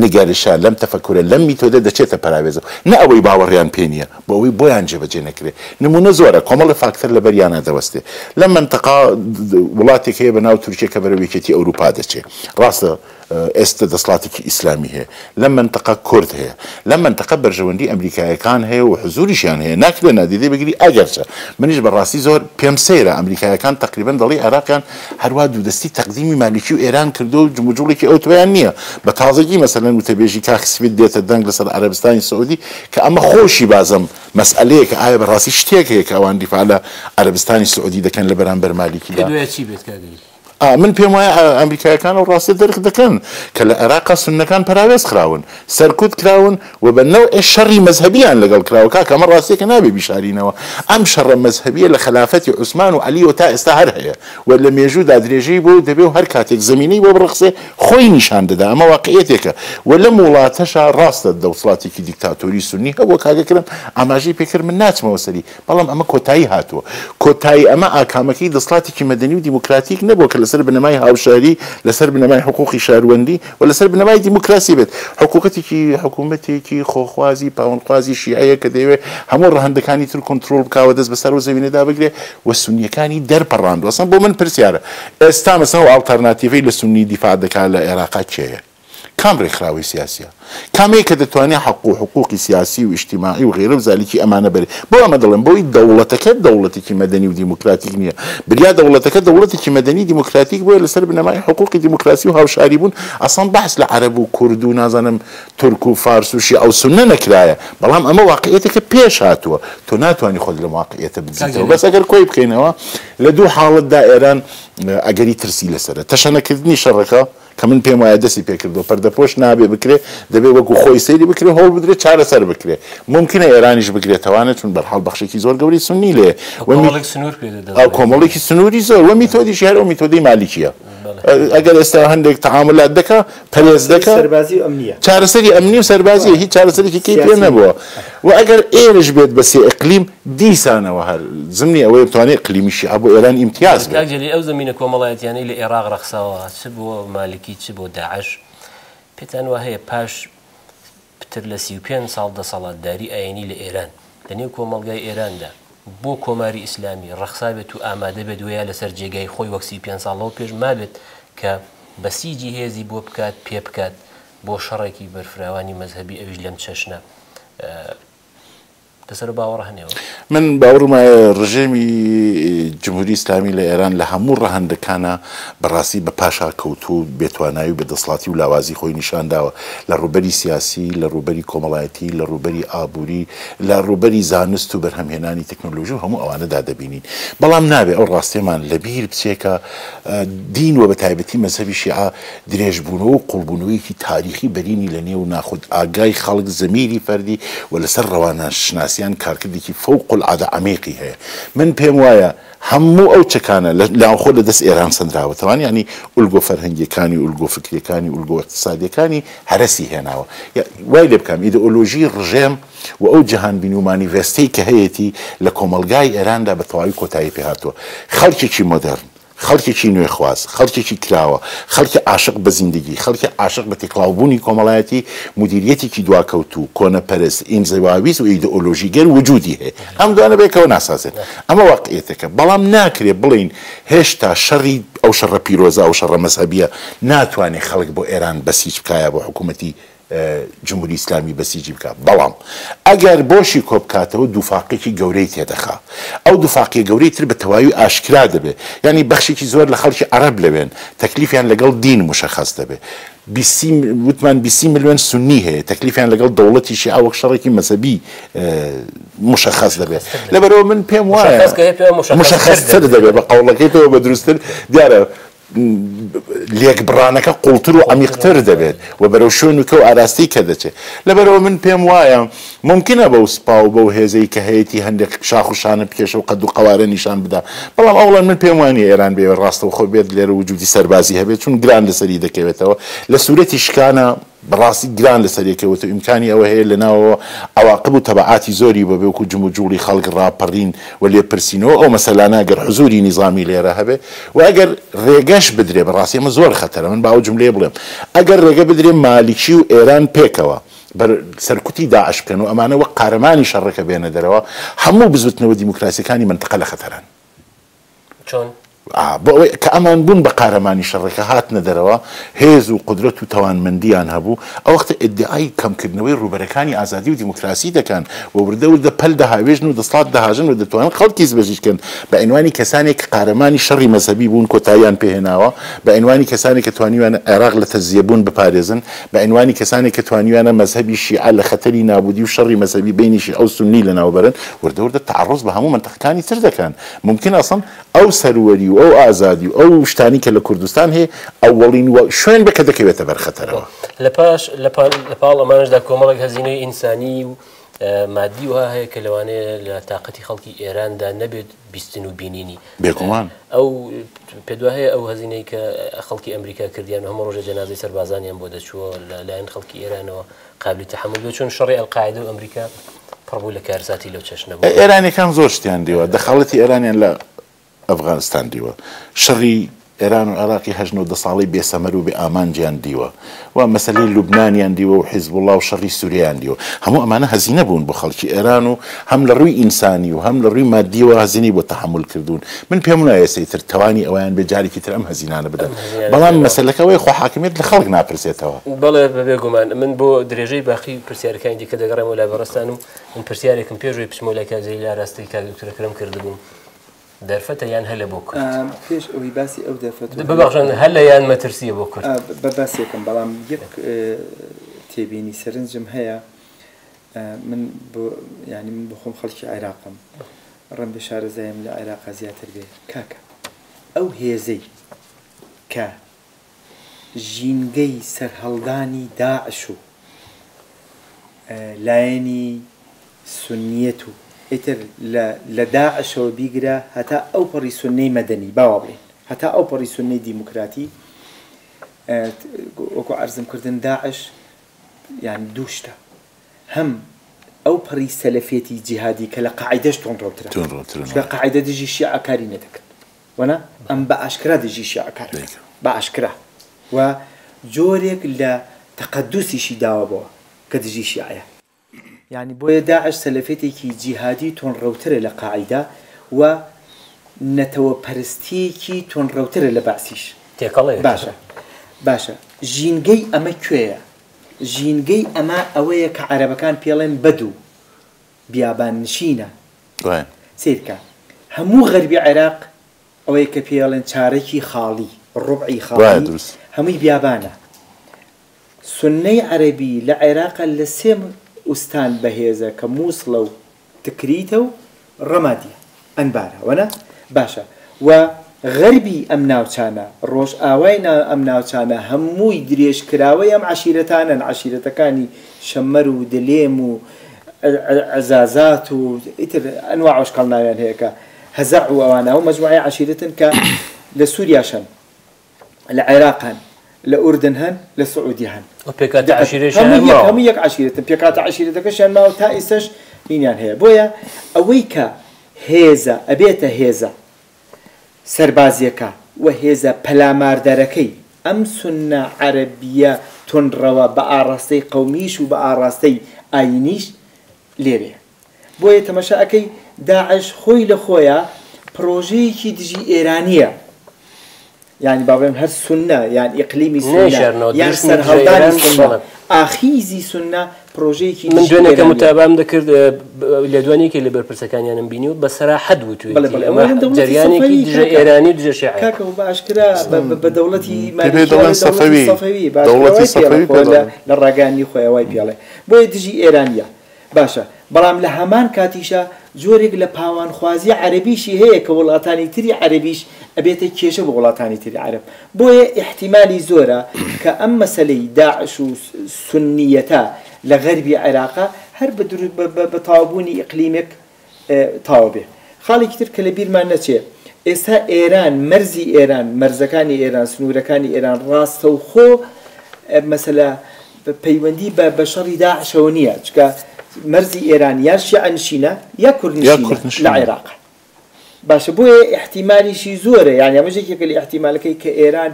نگەرشە، لەم تەفەکورە، لەم میتۆدە دەچێتە پەراوێزەوە، نە ئەوەی باوەڕیان پێ نییە، بۆ ئەوەی بۆیان جێبەجێ نەکرێ. نموونە زۆرە، کۆمەڵێ فاکتەر لە بەریانا دەوەستێ. لەم مەنتەقە وڵاتێک هەیە بە ناو تورکیە کە بەرەو یەکێتی ئەوروپا دەچێ. ڕاستە ئێستە دەسڵاتێکی ئیسلامی هەیە. لەم مەنتەقە کورد هەیە. لەم مەنتەقە بەرژەوەندی ئەمریکایەکان هەیە و حزوریشیان هەیە. ناکرێ نادیدەی بگری ئەگەرچە منیش بە ڕاستی زۆر پێم سەیرە ئەمریکایەکان تەقریبەن دەڵێی عێراقیان هەروا دوودەستی تەقدیمی مالیکی و ئێران کردووە و جموجوڵێکی ئەوتۆیان نییە. بە تازەگی مەسەلەن وتەبێژی کاخی سپی دێتە دەنگ لەسەر عەرەبستانی سعودی کە ئەمە خۆشی بازم مەسئەلەیەکە ئایا بە ڕاستی شتێک هەیە کە ئەوان دیفاع لە عەرەبستانی سعودی دەکەن لە بەرامبەر کە مالیکیدا؟ دوایە چی بێت کاک عەلی؟ من پێم وایە ئەمریکایەکان ئەو ڕاستیە دەرک دەکەن کە لە عێراقا سوننەکان پەراوێز خراون، سەرکوت کراون و بە نەوعێ شەڕی مەزهەبیان لەگەڵ کراوە. کاکە ئەمە ڕاستیەکە نابێ بیشارینەوە. ئەم شەڕە مەزهەبیە لە خەلافەتی عوسمان و عەلیەوە تا ئێستا هەر هەیە و لە مێژوودا درێژەی بووە و دەبێ و هەر کاتێک زەمینەی بۆ بڕەخسێ خۆی نیشان دەدا. ئەمە واقعیەتێکە و لەم وڵاتەشا ڕاستە دەوسڵاتێکی دیکتاتۆری سوننی هەبووە کاک ئەکرەم ئاماژەی پێکرد من ناچمەوە سەری، بەڵام ئەمە کۆتایی هاتووە. کۆتایی ئەمە ئاکامەکەی دەسڵاتێکی مەدەنی و دیموکراتیک نەبووە کە لەسەر بنەمای هاوشاری، لەسەر بنەمای حقوقی شاروەندی و لەسەر بنەمای دیموکراسی بێت. حکووکەتێکی حکوومەتێکی خۆخوازی پاوەنخوازی شیعەیە کە دەیەوێت هەموو ڕەهەندەکانی تر کۆنترۆڵ بکا و دەست بەسەر ئەو زەوینەدا بگرێ و سوننییەکانی دەرپەڕاندووە. ئەسڵەن بۆ من پرسیارە ئێستا مەسەلەن ئەو ئاڵتەرناتیڤەی لە سوننی دیفاع دەکا لە ئێراقا کێیە؟ کام ڕێکخراوەی سیاسیە؟ کامەیە کە دەتوانێ حەق و حقوقی سیاسی و ئیجتیماعی و غەیرە و زالیکی ئەمانە بەرێ؟ بۆ ئەمە دەڵێم بۆی دەوڵەتەکە دەوڵەتێکی مەدەنی و دیموکراتیک نییە. بریا دەوڵەتەکە دەوڵەتێکی مەدەنی دیموکراتیک بۆیە لەسەر بنەمای حقوقی دیموکراسی و هاوشاری بوون ئەسڵەن بەحس لە عەرەب و کورد و نازانم تورک و فارس و شیعە و سوننە نەکرایە. بەڵام ئەمە واقعیەتێکە پێش هاتووە. تۆ ناتوانی خۆت لەم واقعیەتە کاک بدزیتەوە. جەلیل. بەس ئەگەر کۆی بکەینەوە لە دوو حاڵەتدا ئێران ئەگەری ترسی لەسەرە. تەشەنەکردنی شەڕەکە کە من پێم وایە دەستی پێکردووە، پەردەپۆش نابێ بکرێ، دەبێ وەکو خۆی سەیری بکرێ، هەوڵ بدرێ چارەسەر بکرێ. مومکینە ئێرانیش بگرێتەوانێ، چون بەرحاڵ بەخشێکی زۆر گەورەی سوننی لێیە و کۆمەڵێک سنوور پێ دەدەزانێ. کۆمەڵێکی سنووری زۆر و میتۆدیشی هەر ئەو میتۆدەی مالیکییە. ئەگەر ئێستا هەندێک تەعامولات دەکا، پەرێز چارەسەری دەکا. سەربازی و ئەمنییە. چارەسەری ئەمنی و سەربازییە، هیچ چارەسەرێکی کەی پێ سیاسی نییە. نەبووە. و ئەگەر ئێرش بێت بە سێ ئیقلیم، دیسانەوە هەر زمنی ئەوەیە بتوانێت ئیقلیمی شیعە بۆ ئێران ئیمتیاز کاک بێت. جەلیل ئەو زەمینە کۆمەڵایەتیانەی لە ئێراق ڕەخساوە چ بۆ مالکی چ بۆ داعش پێتان وا هەیە پاش پتر لە 35 ساڵ دەسەڵاتداری ئایینی لە ئێران لە نێو کۆمەڵگای ئێراندا بۆ کۆماری ئیسلامی ڕەخسابێت و ئامادە بێت وەیا لەسەر جێگای خۆی وەک 35 ساڵ لەوە پێش مابێت کە بەسیجی هێزی بۆ بکات پێ بکات بۆ شەڕێکی بەرفراوانی مەزهەبی ئەویش لەم چەشنە لەسەر ئەو باوەڕە هەن ئێوە؟ من باوەڕم وایە ڕژێمی جمهوری ئیسلامی لە ئێران لە هەموو ڕەهەندەکانا بەڕاستی بە پاشا کەوتووە و بێتوانایی و بێدەسڵاتی و لاوازی خۆی نیشان داوە لە ڕووبەری سیاسی، لە ڕووبەری کۆمەڵایەتی، لە ڕووبەری ئابووری، لە ڕووبەری زانست و بەرهەمهێنانی تەکنۆلۆژی و هەموو ئەوانەدا دەبینین. بەڵام نابێ ئەو ڕاستیەمان لەبیر بچێ کە دین و بەتایبەتی مەزهەبی شیعە درێژبوونەوە و قووڵبوونەوەیەکی تاریخی بەرینی لە نێو ناخودئاگای خەڵک، زەمیری فەردی، و لەسەر ڕەوانشناسیان کارکردێکی فەوق العادە عەمیقی هەیە. من پێم وایە هەموو ئەو چەکانە لە ناوخۆ لە دەست ئێران سەندراوەتەوان، یانی ئولگۆ فەرهەنگییەکانی، ئولگۆ فکرییەکانی، ئولگۆ ئیقتسادییەکانی هەرەسی هێناوە. وای لێ بکەم ئیدئۆلۆژی ڕژێم و ئەو جەهانبینی و مانیڤێستەی کە هەیەتی لە کۆمەڵگای ئێراندا بە تەواوی کۆتایی پێ هاتووە. خەڵکێکی مۆدێرن، خەڵکێکی نوێخواز، خەڵکێکی کراوە، خەڵکی عاشق بە زیندگی، خەڵکی عاشق بە تێکڵاوبوونی کۆمەڵایەتی، مودیریەتێکی دواکەوتوو، کۆنەپەرست، ئینزواویست و ئیدئۆلۆژیگەر وجودی هەیە. ئەم دوانە بەیەکەوە ناسازێن. ئەمە واقعیەتێکە. بەڵام ناکرێ بڵێین هێشتا شەڕی ئەو شەڕە پیرۆزە، ئەو شەڕە مەزهەبییە ناتوانێ خەڵک بۆ ئێران بەسیج بکا یا بۆ حکوومەتی جمهوری ئیسلامی بەسیجی بکا بەڵام ئەگەر بۆشی کۆبکاتەوە دووفاقیەکی گەورەی تێدەخا ئەو دووفاقیە گەورەی تر بە تەواوی ئاشکرا دەبێ یانی بەخشێکی زۆر لە خەڵکی عەرەب لەوێن تەکلیفیان لەگەڵ دین مشەخەس دەبێ بیسی وتمان بیسی ملیۆن سونی هەیە تەکلیفیان لەگەڵ دەوڵەتی شیعە وەک شەڕێکی مەزهەبی مشەخەس دەبێ لەبەرئەوە من پێم وایە مشەخەستر دەبێ بە قەوڵەکەی تۆ بە دروستتر دیارە لێکبڕانەکە قوڵتر و عەمیقتر دەبێت و بەرەو شوێن و کە و ئاراستەی کە دەچێت. لەبەرئەوە من پێم وایە مومکینە بەو سوپا و بەو هێزەی کە هەیەتی هەندێک شاخ و شانە بکێشە و قەد و قەوارە نیشان بدا، بەڵام ئەوڵەن من پێم وانیە ئێران بێ ڕاستەوخۆ بێت لێرە وجودی سەربازی هەبێت چون گران لەسەری دەکەوێتەوە لە سورەتی شکانە بەڕاستی گران لەسەر یەکەوت و ئیمکانی ئەوە هەیە لە ناوەوە عەواقب و تەبعاتی زۆری بۆ بێ وەکو جموجوڵی خەڵک ڕاپەڕین و لێپرسینەوە ئەو مەسەلانە ئەگەر حزوری نیزامی لێرە هەبێ و ئەگەر ڕێگەش بدرێ بەڕاستی ئەمە زۆر خەتەرە من با ئەو جوملەیە بڵێم ئەگەر ڕێگە بدرێ مالکی و ئێران پێکەوە بەر سەرکوتی داعش بکەن و ئەمانە وەک قارەمانی شەڕەکە بێنە دەرەوە هەموو بزوتنەوە دیموکراسیەکانی مەنتقە لە خەتەران. چۆن؟ بۆ ئەوەی کە ئەمان بوون بە قارەمانی شەڕەکە هاتنە دەرەوە، هێز و قودرەت و تەوانمەندییان هەبوو، ئەوەختە ئیدیعای کەمکردنەوەی ڕووبەرەکانی ئازادی و دیموکراسی دەکەن و وردە وردە پەل دەهاوێژن و دەسڵات دەهاژن و دەتوانن خەڵکیش بەزیج کەن بە عینوانی کەسانێک کە قارەمانی شەڕی مەزهەبی بوون کۆتاییان پێ هێناوە، بە عینوانی کەسانێک کە توانیویانە عێراق لە تەجزیەبوون بپارێزن، بە عینوانی کەسانێک کە توانیویانە مەزهەبی شیعە لە خەتەری نابوودی و شەڕی مەزهەبی بەینی شیعە و سوننی لەناوبەرن، وردە وردە تەعەڕوز بە هەموو مەنتەقەکانی تر دەکەن. مومکینە ئەسڵەن ئەو سەروەری و ئەو ئازادی و ئەو شتانی کە لە کوردستان هەیە ئەوەڵین و شوێن بێ کە دەکەوێتە بەر خەتەرەوە. لە پاش لە پاڵ ئەمانەشدا کۆمەڵێک هەزینەی ئینسانی و مادی وەها هەیە کە لەوانەیە لە تاقەتی خەڵکی ئێراندا نەبێت بیستن و بینینی. بێگومان. ئەو پێت وا هەیە ئەو هەزینەی کە خەڵکی ئەمریکا کردیان و هەموو ڕۆژێ جەنازەی سەربازانیان بۆ دەچووە لە لایەن خەڵکی ئێرانەوە قابلی تەحەمول بێت چون شەڕی ئەلقاعیدە و ئەمریکا پڕ بوو لە کارەساتی لەو چەشنە بۆ. ئێرانیەکان زۆر شتیان دیوە، دەخاڵەتی ئێرانیان لە ئەفغانستان دیوە، شەڕی ئێران و عێراقی هەشت نۆ دە ساڵەی بێ سەمەر و بێ ئامانجیان دیوە و مەسەلەی لوبنانیان دیوە و حیزبوڵا و شەڕی سوریایان دیوە. هەموو ئەمانە هەزینە بوون بۆ خەڵکی ئێران و هەم لە ڕووی ئینسانی و هەم لە ڕووی مادییەوە هەزینەی بۆ تەحەمول کردوون. من پێم وایە ئێستا ئیتر تەوانی ئەوەیان بێ جارێکی تر ئەم هەزینانە بدەن. بەڵام مەسەلەکە ئەوەیە خۆ حاکمیەت لە خەڵک ناپرسێتەوە. بەڵێ بە بێ گومان. من بۆ درێژەی باقی پرسیارەکانی دیکە دەگەڕێمەوە لای بەڕێزتان و من پرسیارێکم پێش ئەوەی بچمەوە لای کاک جەلیل ئاراستەی کاک دکتۆر ئەکرەم کردبووم. دەرفەتە یان هەلە بۆ کورد؟ پێش ئەوەی باسی ئەو دەرفەت و ببەخشن هەلە یان مەترسییە بۆ کورد؟ بە باسێکم بەڵام یەک تێبینی سەرنجم هەیە من بۆ یانی من بۆ خۆم خەڵکی عێراقم ڕەنبێ شارەزایم لە عێراقا زیاتر بێ کاکە ئەو هێزەی کە ژینگەی سەرهەڵدانی داعش و لایەنی سوننیەت و ئیتر لە لە داعشەوە بیگرە هەتا ئەوپەڕی سوننەی مەدەنی با وا بڵێین هەتا ئەوپەڕی سوننەی دیموکراتی وەکو عەرزم کردن داعش یان دوو شتە هەم ئەو پەڕی سەلەفیەتی جیهادی کە لە قاعیدەش توندڕەوترە چونکە قاعیدە دژی شیعە کاری نەدەکرد وەنا ئەم بە ئاشکرا دژی شیعە کار دەکرد بە ئاشکرا و جۆرێک لە تەقەدوسیشی داوە بەوە کە دژی شیعەیە. یانی بۆیە داعش سەلەفیەتێکی جیهادی توندڕەوترە لە قاعیدە و نەتەوە پەرستیەکی توندڕەوترە لە بەعسیش. تێکەڵەیەکە. باشە باشە ژینگەی ئەمە کوێیە؟ ژینگەی ئەمە ئەوەیە کە عەرەبەکان پێڵێن بەدو، بیابان نشینە. سەیرکە هەموو غەربی عێراق ئەوەیە کە پێیەڵێن چارەکی خاڵی، ڕوبعی خاڵی، هەمووی بیابانە. سوننەی عەرەبی لە عێراقا لە سێ ئوستان بەهێزە کە موسڵە و تکریتە و ڕەمادیە، ئەنبارە، وەنا؟ باشە و غەربی ئەم ناوچانە، ڕۆژئاوای نا ئەم ناوچانە هەمووی درێژکراوەی ئەم عەشیرەتانەن، عەشیرەتەکانی شەممەر و دلێم و عەزازات و ئیتر ئەنواع ئەشکاڵ ناویان هەیە کە هەزەع و ئەوانە ئەو مەجموعەی عەشیرەتن کە لە سوریاش هەن. لە عێراق هەن، لە ئوردن هەن، لە سعودیە هەن. ئەو پێکهاتە عەشیرەیشیان هەر ماوە. هەموو یەک عەشیرەتن، پێکهاتە عەشیرەتەکەشیان ماوە تا ئیستەش هینیان هەیە. بۆیە ئەوەی کە هێزە ئەبێتە هێزە سەربازیەکە و هێزە پەلاماردەرەکەی ئەم سوننە عەرەبیە توندڕەوە بە ئاڕاستەی قەومیش و بە ئاڕاستەی ئایینیش لێرەیە. بۆیە تەمەشا ئەکەی داعش خۆی لە خۆیا پڕۆژەیەکی دژی ئێرانیە یانی با بڵێم هەر سوننە یان ئیقلیمی سوننە نەیشارنەوە یان دروشمی دژە سەرهەڵدانی ئێران سوننە بەڵێ. ئاخیزی سوننە پڕۆژەیەکی من دژی دوێنێ کە ئێرانیە. متابەعەم دەکرد لێدوانێکی لە بەرپرسەکانیانم بینی و بە سەراحەت بەڵێ وتویەتی بەڵێ ئەمە ئەوە دەوڵەتی جەریانێکی سەفەوی دژە کاکە ئێرانی و دژە شیعەیە. کاکە و بە ئاشکرا بە دەوڵەتی پێ مالیکی دەڵێن ئەڵێ دەوڵەتی سەفەوی سەفەوی بە ئاشکرا دەوڵەتی وای پێڵێ سەفەوی خۆ پێ لە دەڵێن. لە ڕاگەیاندنی خۆیا وای پێڵێ بۆیە دژی ئێرانیە. باشە، بەڵام لە هەمان کاتیشا جۆرێک لە پاوانخوازی عەرەبیشی هەیە کە وڵاتانی تری عەرەبیش ئەبێتە کێشە بۆ وڵاتانی تری عەرەب. بۆیە ئیحتیمالی زۆرە کە ئەم مەسەلەی داعش و سوننیەتە لە غەربی عێراقا هەر بە تەواوبوونی ئیقلیمێک تەواو بێ. خاڵێکی تر کە لە بیرمان نەچێ، ئێستا ئێران، مەرزی ئێران، مەرزەکانی ئێران، سنوورەکانی ئێران ڕاستەوخۆ مەسەلە پەیوەندی بە بە شەڕی داعشەوە نییە، چونکە مەرزی ئێران یان شیعە نشینە یا کورد یا نشینە کورد لە نشینە. عێراق. باشە بۆیە ئیحتیمالیشی زۆرە، یانی ئەمەش یەکێکە لە ئیحتیمالەکەی کە ئێران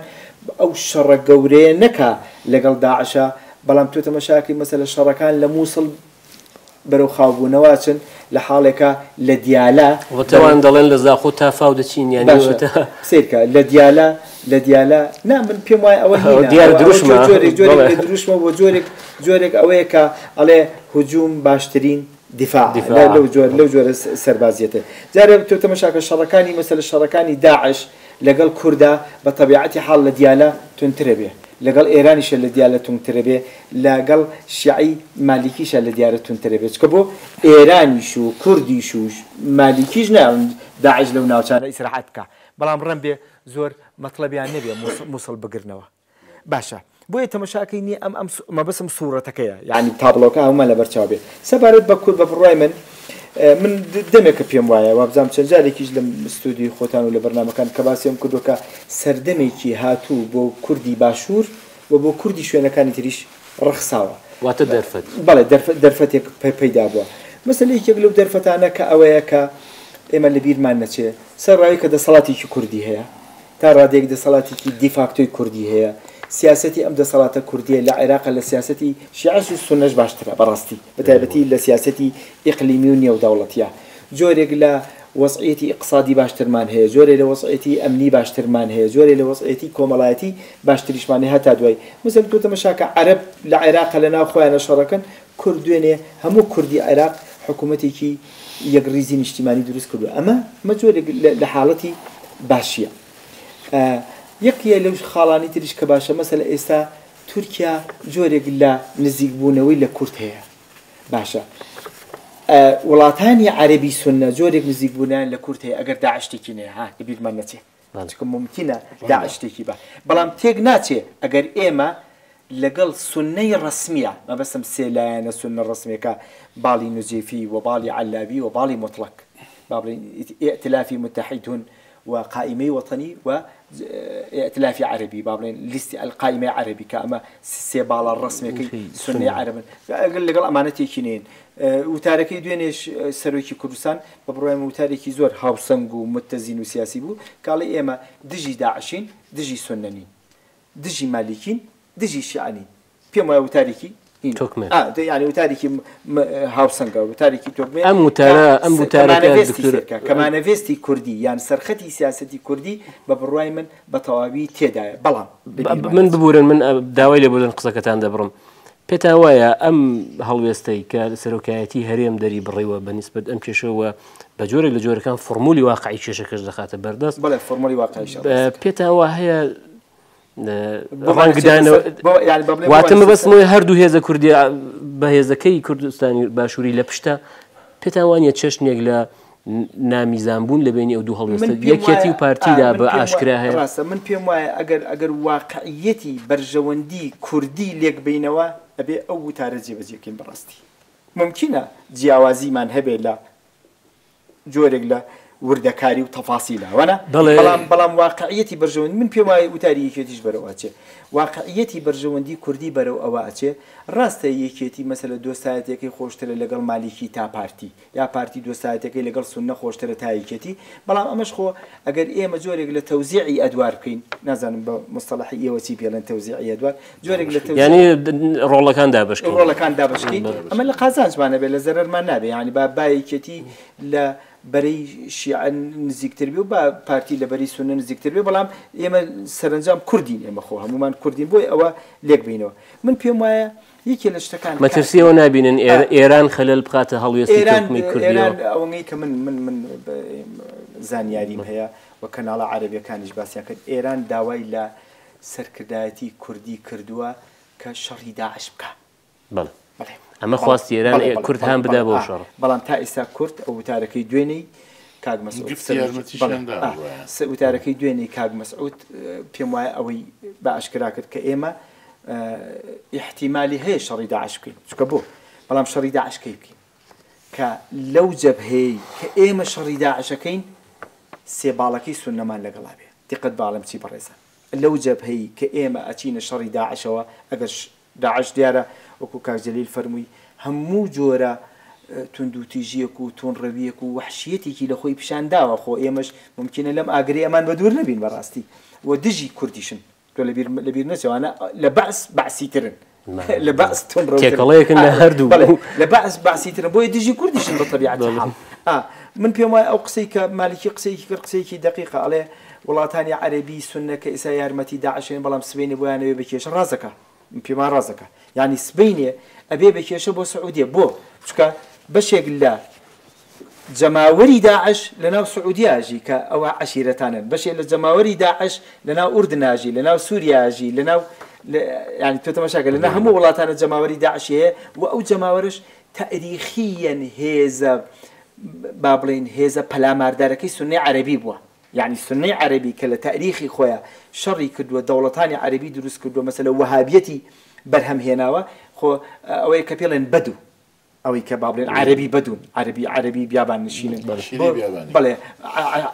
ئەو شەڕە گەورەیە نەکا لەگەڵ داعشا، بەڵام تۆ تەمەشاکەی مەسەلە شەڕەکان لە مووسڵ بەرەو خاوبوونەوە ئەچن لە حاڵێکا لە دیالە وەتەوان بەرەو دەڵێن لە زاخۆ تا فاو دەچین یانی باشە وەتە سەیرکە لە دیالە لە دیالە نا من پێم وایە ئەوە ئەوە هینە دیار ئەوە ئەوە دروشمە جۆرێک جۆرێک بەڵێ لە دروشمە بۆ جۆرێک جۆرێک ئەوەیە کە ئەڵێ هجوم باشترین دیفاع لە دیفاع لەو جۆر لەو جۆرە سەربازیەتە جارێ تۆ تەمەشاکە شەڕەکانی مەسەلە شەڕەکانی داعش لەگەڵ کوردا بە تەبیعەتی حاڵ لە دیالە توندترە بێ لەگەڵ ئێرانیشە لە دیالە توندترە بێ لەگەڵ شیعەی مالیکیشا لە دیارە توندترە بێ چکە بۆ ئێرانیش و کوردیش و مالیکیش نایەڵن داعش لەو ناوچانە ئیسراحەت بکا بەڵام ڕەنبێ زۆر مەتڵەبیان نەبێ موسڵ بگرنەوە باشە بۆیە تەمەشاکەی نیە ئەم ئەم مەبەسم سوڕەتەکەیە یعنی تابڵۆکە هەموومان لەبەر چاو بێ سەبارەت بە کورد بە بڕوای من من دەمێکە پێم وایە وابزانم چەند جارێکیش لەم ستۆدیۆی خۆتان و لە بەرنامەکان کە باسیم کردووە کە سەردەمێکی هاتوو بۆ کوردی باشوور و بۆ کوردی شوێنەکانی تریش ڕەخساوە. واتە دەرفەت. بەڵێ دەرفەتێک پەیدا بووە. مەسەلە یەکێک لەو دەرفەتانە کە ئەوەیە کە ئێمە لە بیرمان نەچێ سەرڕای کە دەسەڵاتێکی کوردی هەیە. تا ڕادەیەک دەسەڵاتێکی دیفاکتۆی کوردی هەیە. سیاسەتی ئەم دەسەڵاتە کوردییە لە عێراق لە سیاسەتی شیعەش و سوننەش باشترە بە ڕاستی، بە تایبەتی لە سیاسەتی ئیقلیمی و نێودەوڵەتییا. جۆرێک لە وەزعیەتی ئیقتسادی باشترمان هەیە، جۆرێ لە وەزعیەتی ئەمنی باشترمان هەیە، جۆرێ لە وەزعیەتی کۆمەڵایەتی باشتریشمان هەیە هەتا دوایی. مەسەلەن تۆ تەمەشا کە عەرەب لە عێراق لە ناو خۆیانا شەڕەکەن، کورد دوێنێ هەموو کوردی عێراق حکوومەتێکی یەکڕیزی نیشتیمانی دروست کردووە. ئەمە ئەمە جۆرێک لە حاڵەتی باشییە. یەکێ لەو خاڵانی تریش کە باشە مەسەلە ئێستا تورکیا جۆرێک لە نزیکبوونەوەی لە کورد هەیە. باشە وڵاتانی عەرەبی سوننە جۆرێک نزیکبوونیان لە کورد هەیە ئەگەر داعش تێکی نەیە ها لەبیرمان نەچێ چونکە مومکینە داعش تێکی با بەڵام تێک ناچێ ئەگەر ئێمە لەگەڵ سوننەی ڕەسمیە مەبەستم سێ لایەنە سوننە ڕەسمیەکە باڵی نوجێفی و باڵی عەلاوی و باڵی موتڵەک با بڵێین ئیئتلافی متحدون و قائیمەی وەتەنی و ئیئتلافی عەرەبی با بڵێین لیستی القائیمەی عەرەبی کە ئەمە سێ باڵا ڕەسمیەکەی سوننەی عەرەبن ئەگەر لەگەڵ ئەمانە تێکی نەیەن وتارەکەی دوێنێش سەرۆکی کوردستان بە بڕوای من وتارێکی زۆر هاوسەنگ و متەزین و سیاسی بوو کاڵی ئێمە دژی داعشین دژی سوننە نین دژی مالیکین دژی شیعە نین پێم وایە وتارێکی هین تۆکمە. ئا دە یانی وتارێکی م م هاوسەنگە وتارێکی تۆکمەیە ئەم کە وتارە ئەم س کە وتارەکە مانەڤێستی دکتۆر سەیرکە کە مانەڤێستی کوردی یان سەرخەتی سیاسەتی کوردی بە بڕوای من بە تەواوی تێدایە بەڵام لە بیرمان من نەچێ. ببورن من داوای لێبوردن قسەکەتان دەبڕم پێتان وایە ئەم هەڵوێستەی کە سەرۆکایەتی هەرێم دەری بڕیوە بە نیسبەت ئەم کێشەوە بە جۆرێک لە جۆرەکان فۆرمولی واقعی کێشەکەش دەخاتە بەردەست بەڵێ فۆرمولی واقعیش ڕاستەکە. پێتان وا هەیە ڕەنگدانەوە واتە مەبەستم ئەوەیە هەردوو هێزە کوردیە بەهێزەکەی کوردستانی باشووری لە پشتە پێتان وانە چەشنێک لە نامیزانبوون لە بینی ئەو دوو هەڵوێستە یەکێتی و پارتیدا بە ئاشکرا هەیە ڕاستە من پێم وایە ئەگەر ئەگەر واقعیەتی بەرژەوەندی کوردی لێک بینەوە ئەبێ ئەو وتارە جێبەجێ بکەین بەڕاستی مومکینە جیاوازیمان هەبێ لە جۆرێک لە وردەکاری و تەفاسیلە وانە؟ بەڵێ. بەڵام بەڵام واقعیەتی بەرژەوەندی من پێم وایە وتاری یەکێتیش بەرەو ئەچێ واقعیەتی بەرژەوەندی کوردی بەرەو ئەوە ئەچێ ڕاستە یەکێتی مەسەلە دۆستایەتیەکەی خۆشترە لەگەڵ مالیکی تا پارتی یا پارتی دۆستایەتیەکەی لەگەڵ سوننە خۆشترە تا یەکێتی بەڵام ئەمەش خۆ ئەگەر ئێمە جۆرێک لە تەوزیعی ئەدوار بکەین نازانم بە مستەڵەحی ئێوە چی پێڵێن تەوزیعی ئەدوار جۆرێک لە تەوزیع یانی ڕۆڵەکان دابەش کەین. ڕۆڵەکان دابەش کەین ئەمە لە قازانجمان ئەبێ لە زەرەرمان نابێ یانی با با یەکێتی لە بەرەی شیعە نزیکتر بێ و با پارتی لە بەرەی سوننە نزیکتر بێ بەڵام ئێمە سەرەنجام کوردین ئێمە خۆ هەموومان کوردین بۆیە ئەوە لێک بینەوە من پێم وایە یەکێ لە شتەکان کە مەترسی ئەوە نابینن ئێران خەلەل بخاتە هەڵوێستی ئێران تۆکمەی ئێران کوردیەوە؟ ئەوەنەی کە من من من زانیاریم هەیە و کەناڵە عەرەبیەکانیش باسیان کرد ئێران داوای لە سەرکردایەتی کوردی کردووە کە شەڕی داعش بکا. بەڵێ بەڵێ ئەمە بەڵام خواستی ئێران بەڵێ بەڵێ کورد بەڵێ هان بدا بەڵێ بۆ ئا شەڕ. بەڵام تا ئێستا کورد ئەو وتارەکەی دوێنێی کاک مەسعود گفتی سەرۆکی بەڵێ یارمەتیشیان ئا داوە گوایە. وتارەکەی دوێنێی کاک مەسعود پێم وایە ئەوەی بە ئاشکرا کرد کە ئێمە ئیحتیمالی هەیە شەڕی داعش بکەین چونکە بۆ بەڵام شەڕی داعش کەی بکەین کە لەو جەبهەیەی کە ئێمە شەڕی داعشەکەین سێ باڵەکەی سوننەمان لەگەڵا بێ دیقەت باڵێم چی بەڕێزان لەو جەبهەی کە ئێمە ئەچینە شەڕی داعشەوە ئەگەر داعش دیارە وەکو کاک جەلیل فەرمووی هەموو جۆرە توندوتیژیەک و تونڕەویەک و وەحشیەتێکی لە خۆی پیشان داوە خۆ ئێمەش مومکینە لەم ئاگرەی ئەمان بەدوور نەبین بەڕاستی و دژی کوردیشن تۆ لەبیر لەبیر نەچێ ئەوانە لە بەعس بەعسیترن لە بەعس توندڕەوترن تێکەڵەیەکن لە هەردوو بەڵێ لە بەعس بەعسیترن بۆیە دژی کوردیشن بە تەبیعەتی حاڵ ئا من پێم وایە ئەو قسەی کە مالکی قسەیەکی کرد قسەیەکی دەقیقە ئەڵێ وڵاتانی عەرەبی سوننە کە ئێستا یارمەتی داعشێن بەڵام سبەینێ بۆیان ئەبێ بە کێشە ڕاست دەکا من پێم وایە ڕاست دەکا یانی سبەینێ ئەبێ بە کێشە بۆ سعودیە بۆ چونکە بەشێک لە جەماوەری داعش لەناو سعودیە ئەژی کە ئەوە عەشیرەتانەن، بەشێ لە جەماوەری داعش لەناو ئوردن ئەژی، لەناو سوریا ئەژی، لەناو یانی تۆ تەماشا کە لەناو هەموو وڵاتانە جەماوەری داعشی هەیە و ئەو جەماوەرەش تەئریخییەن هێزە با بڵێین هێزە پەلاماردارەکەی سوننەی عەرەبی بووە. یانی سوننەی عەرەبی کە لە تەئریخی خۆیا شەڕی کردووە، دەوڵەتانی عەرەبی دروست کردووە، مەسەلە وەهابیەتی بەرهەم هێناوە، خۆ ئەوەیە کە پێڵێن بەدو، ئەوەی کە با بڵێن عەرەبی بەدوون، عەرەبی عەرەبی بیابان نشینن، عەشیری بیابانی. بەڵێ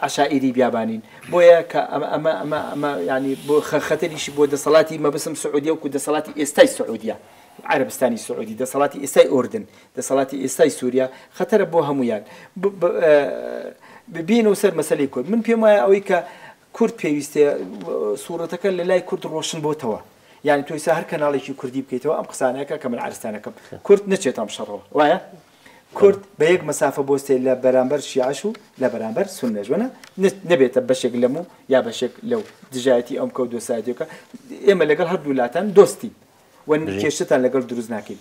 عەشائیری بیابانین، بۆیە کە ئەمە ئەمە ئەمە ئەمە یانی بۆ خەتەریشی بۆ دەسەڵاتی مەبەستم سعودیە وەکوو دەسەڵاتی ئێستای سعودیە، عەرەبستانی سعودی، دەسەڵاتی ئێستای ئوردن، دەسەڵاتی ئێستای سوریا خەتەرە بۆ هەموویان. بێینەوە سەر مەسەلەی کورد، من پێم وایە ئەوەی کە کورد پێویستە سوڕەتەکە لە لای کورد ڕۆشن بۆتەوە یانی تۆ ئیستا هەر کەناڵێکی کوردی بکەیتەوە ئەم قسانەکە کە من عەرزتانەکەم کورد نەچێتە ئەم شەڕەوە وایە کورد بە یەک مەسافە بۆستێ لە بەرامبەر شیعەش و لە بەرامبەر سوننەش وەنە نەبێتە بەشێک لەم و یا بەشێک لەو دژایەتی ئەم کە و دۆستایەتیەکە ئێمە لەگەڵ هەردوو لاتان دۆستین و کێشتان لەگەڵ دروست ناکەین.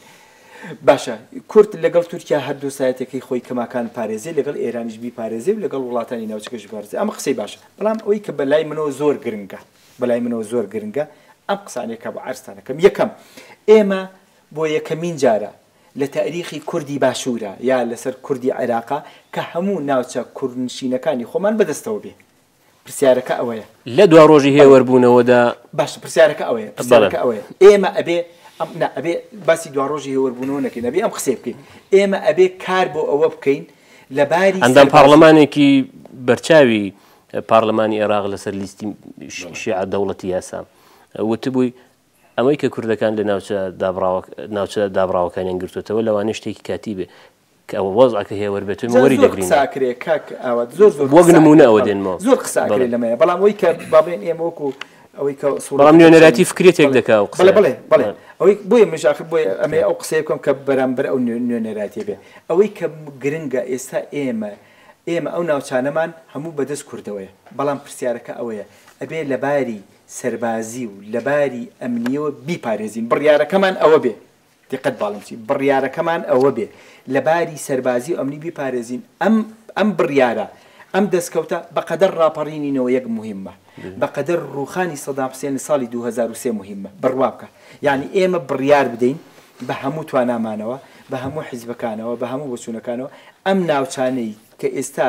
باشە کورد لەگەڵ تورکیا هەر دۆستایەتەکەی خۆی کەماکان پارێزێ لەگەڵ ئێرانیش بیپارێزێ و لەگەڵ وڵاتانی ناوچەکەش بپارێزێ ئەمە قسەی باشە بەڵام ئەوەی کە بەلای منەوە زۆر گرنگە بەلای منەوە زۆر گرنگە ئەم قسانەیە کە بۆ عەرزتان ئەکەم یەکەم ئێمە بۆ یەکەمین جارە لە تاریخی کوردی باشوورە یا لەسەر کوردی عێراقا کە هەموو ناوچە کوردنشینەکانی خۆمان بەدەستەوە بێ پرسیارەکە ئەوەیە. لە دواڕۆژی هێوەربوونەوەدا. باشە پرسیارەکە ئەوەیە پرسیارەکە ئەوەیە ئێمە ئەبێ ئەم نا ئەبێ باسی دواڕۆژی هێوەربوونەوە نەکەین ئەبێ ئەم قسەیە بکەین ئێمە ئەبێ کار بۆ ئەوە بکەین لە باری ئەندام پارلەمانێکی بەرچاوی پارلەمانی عێراق لەسەر لیستی شیعە دەوڵەتی یاسا وتبووی ئەمەی کە کوردەکان لە ناوچە دابڕاوە ناوچە دابڕاوەکانیان گرتوتەوە لەوانەیە شتێکی کاتی بێ کە ئەوە وەزعەکە هێوەر بێت و وەری دەگرین قسە ئەکرێ کاک ئاوات زۆر زۆر وەک نمونە ئەوە دێنمەوە زۆر قسە ئەکرێ لەمەیە بەڵام ئەوەی کە با بڵێن ئێمە وەکو ئەوەی کە بەڵام نوێنەرایەتی فکرێتێک دەکا و قسە بەڵێ بەڵێ بەڵێ ئەوەی بۆیە منیش ئاخر بۆیە ئەمەیە ئەو قسەیە بکەم کە بەرامبەر ئەو نوێنەرایەتیە بێ ئەوەی کە گرنگە ئێستا ئێمە ئێمە ئەو ناوچانەمان هەموو بەدەست کوردەوەیە بەڵام پرسیارەکە ئەوەیە ئەبێ لەباری سەربازی و لەباری ئەمنیەوە بیپارێزین بڕیارەکەمان ئەوە بێ دیقەت باڵم چی بڕیارەکەمان ئەوە بێ لە باری سەربازی و ئەمنی بیپارێزین ئەم ئەم بڕیارە ئەم دەستکەوتە بەقەدەر ڕاپەڕینی 91 موهیمە بەقەدەر ڕووخانی سەدام حسێن لە ساڵی 2003 موهیمە بڕوا بکە یانی ئێمە بڕیار بدەین بە هەموو توانامانەوە بە هەموو حیزبەکانەوە بە هەموو بۆچوونەکانەوە ئەم ناوچانەی کە ئێستا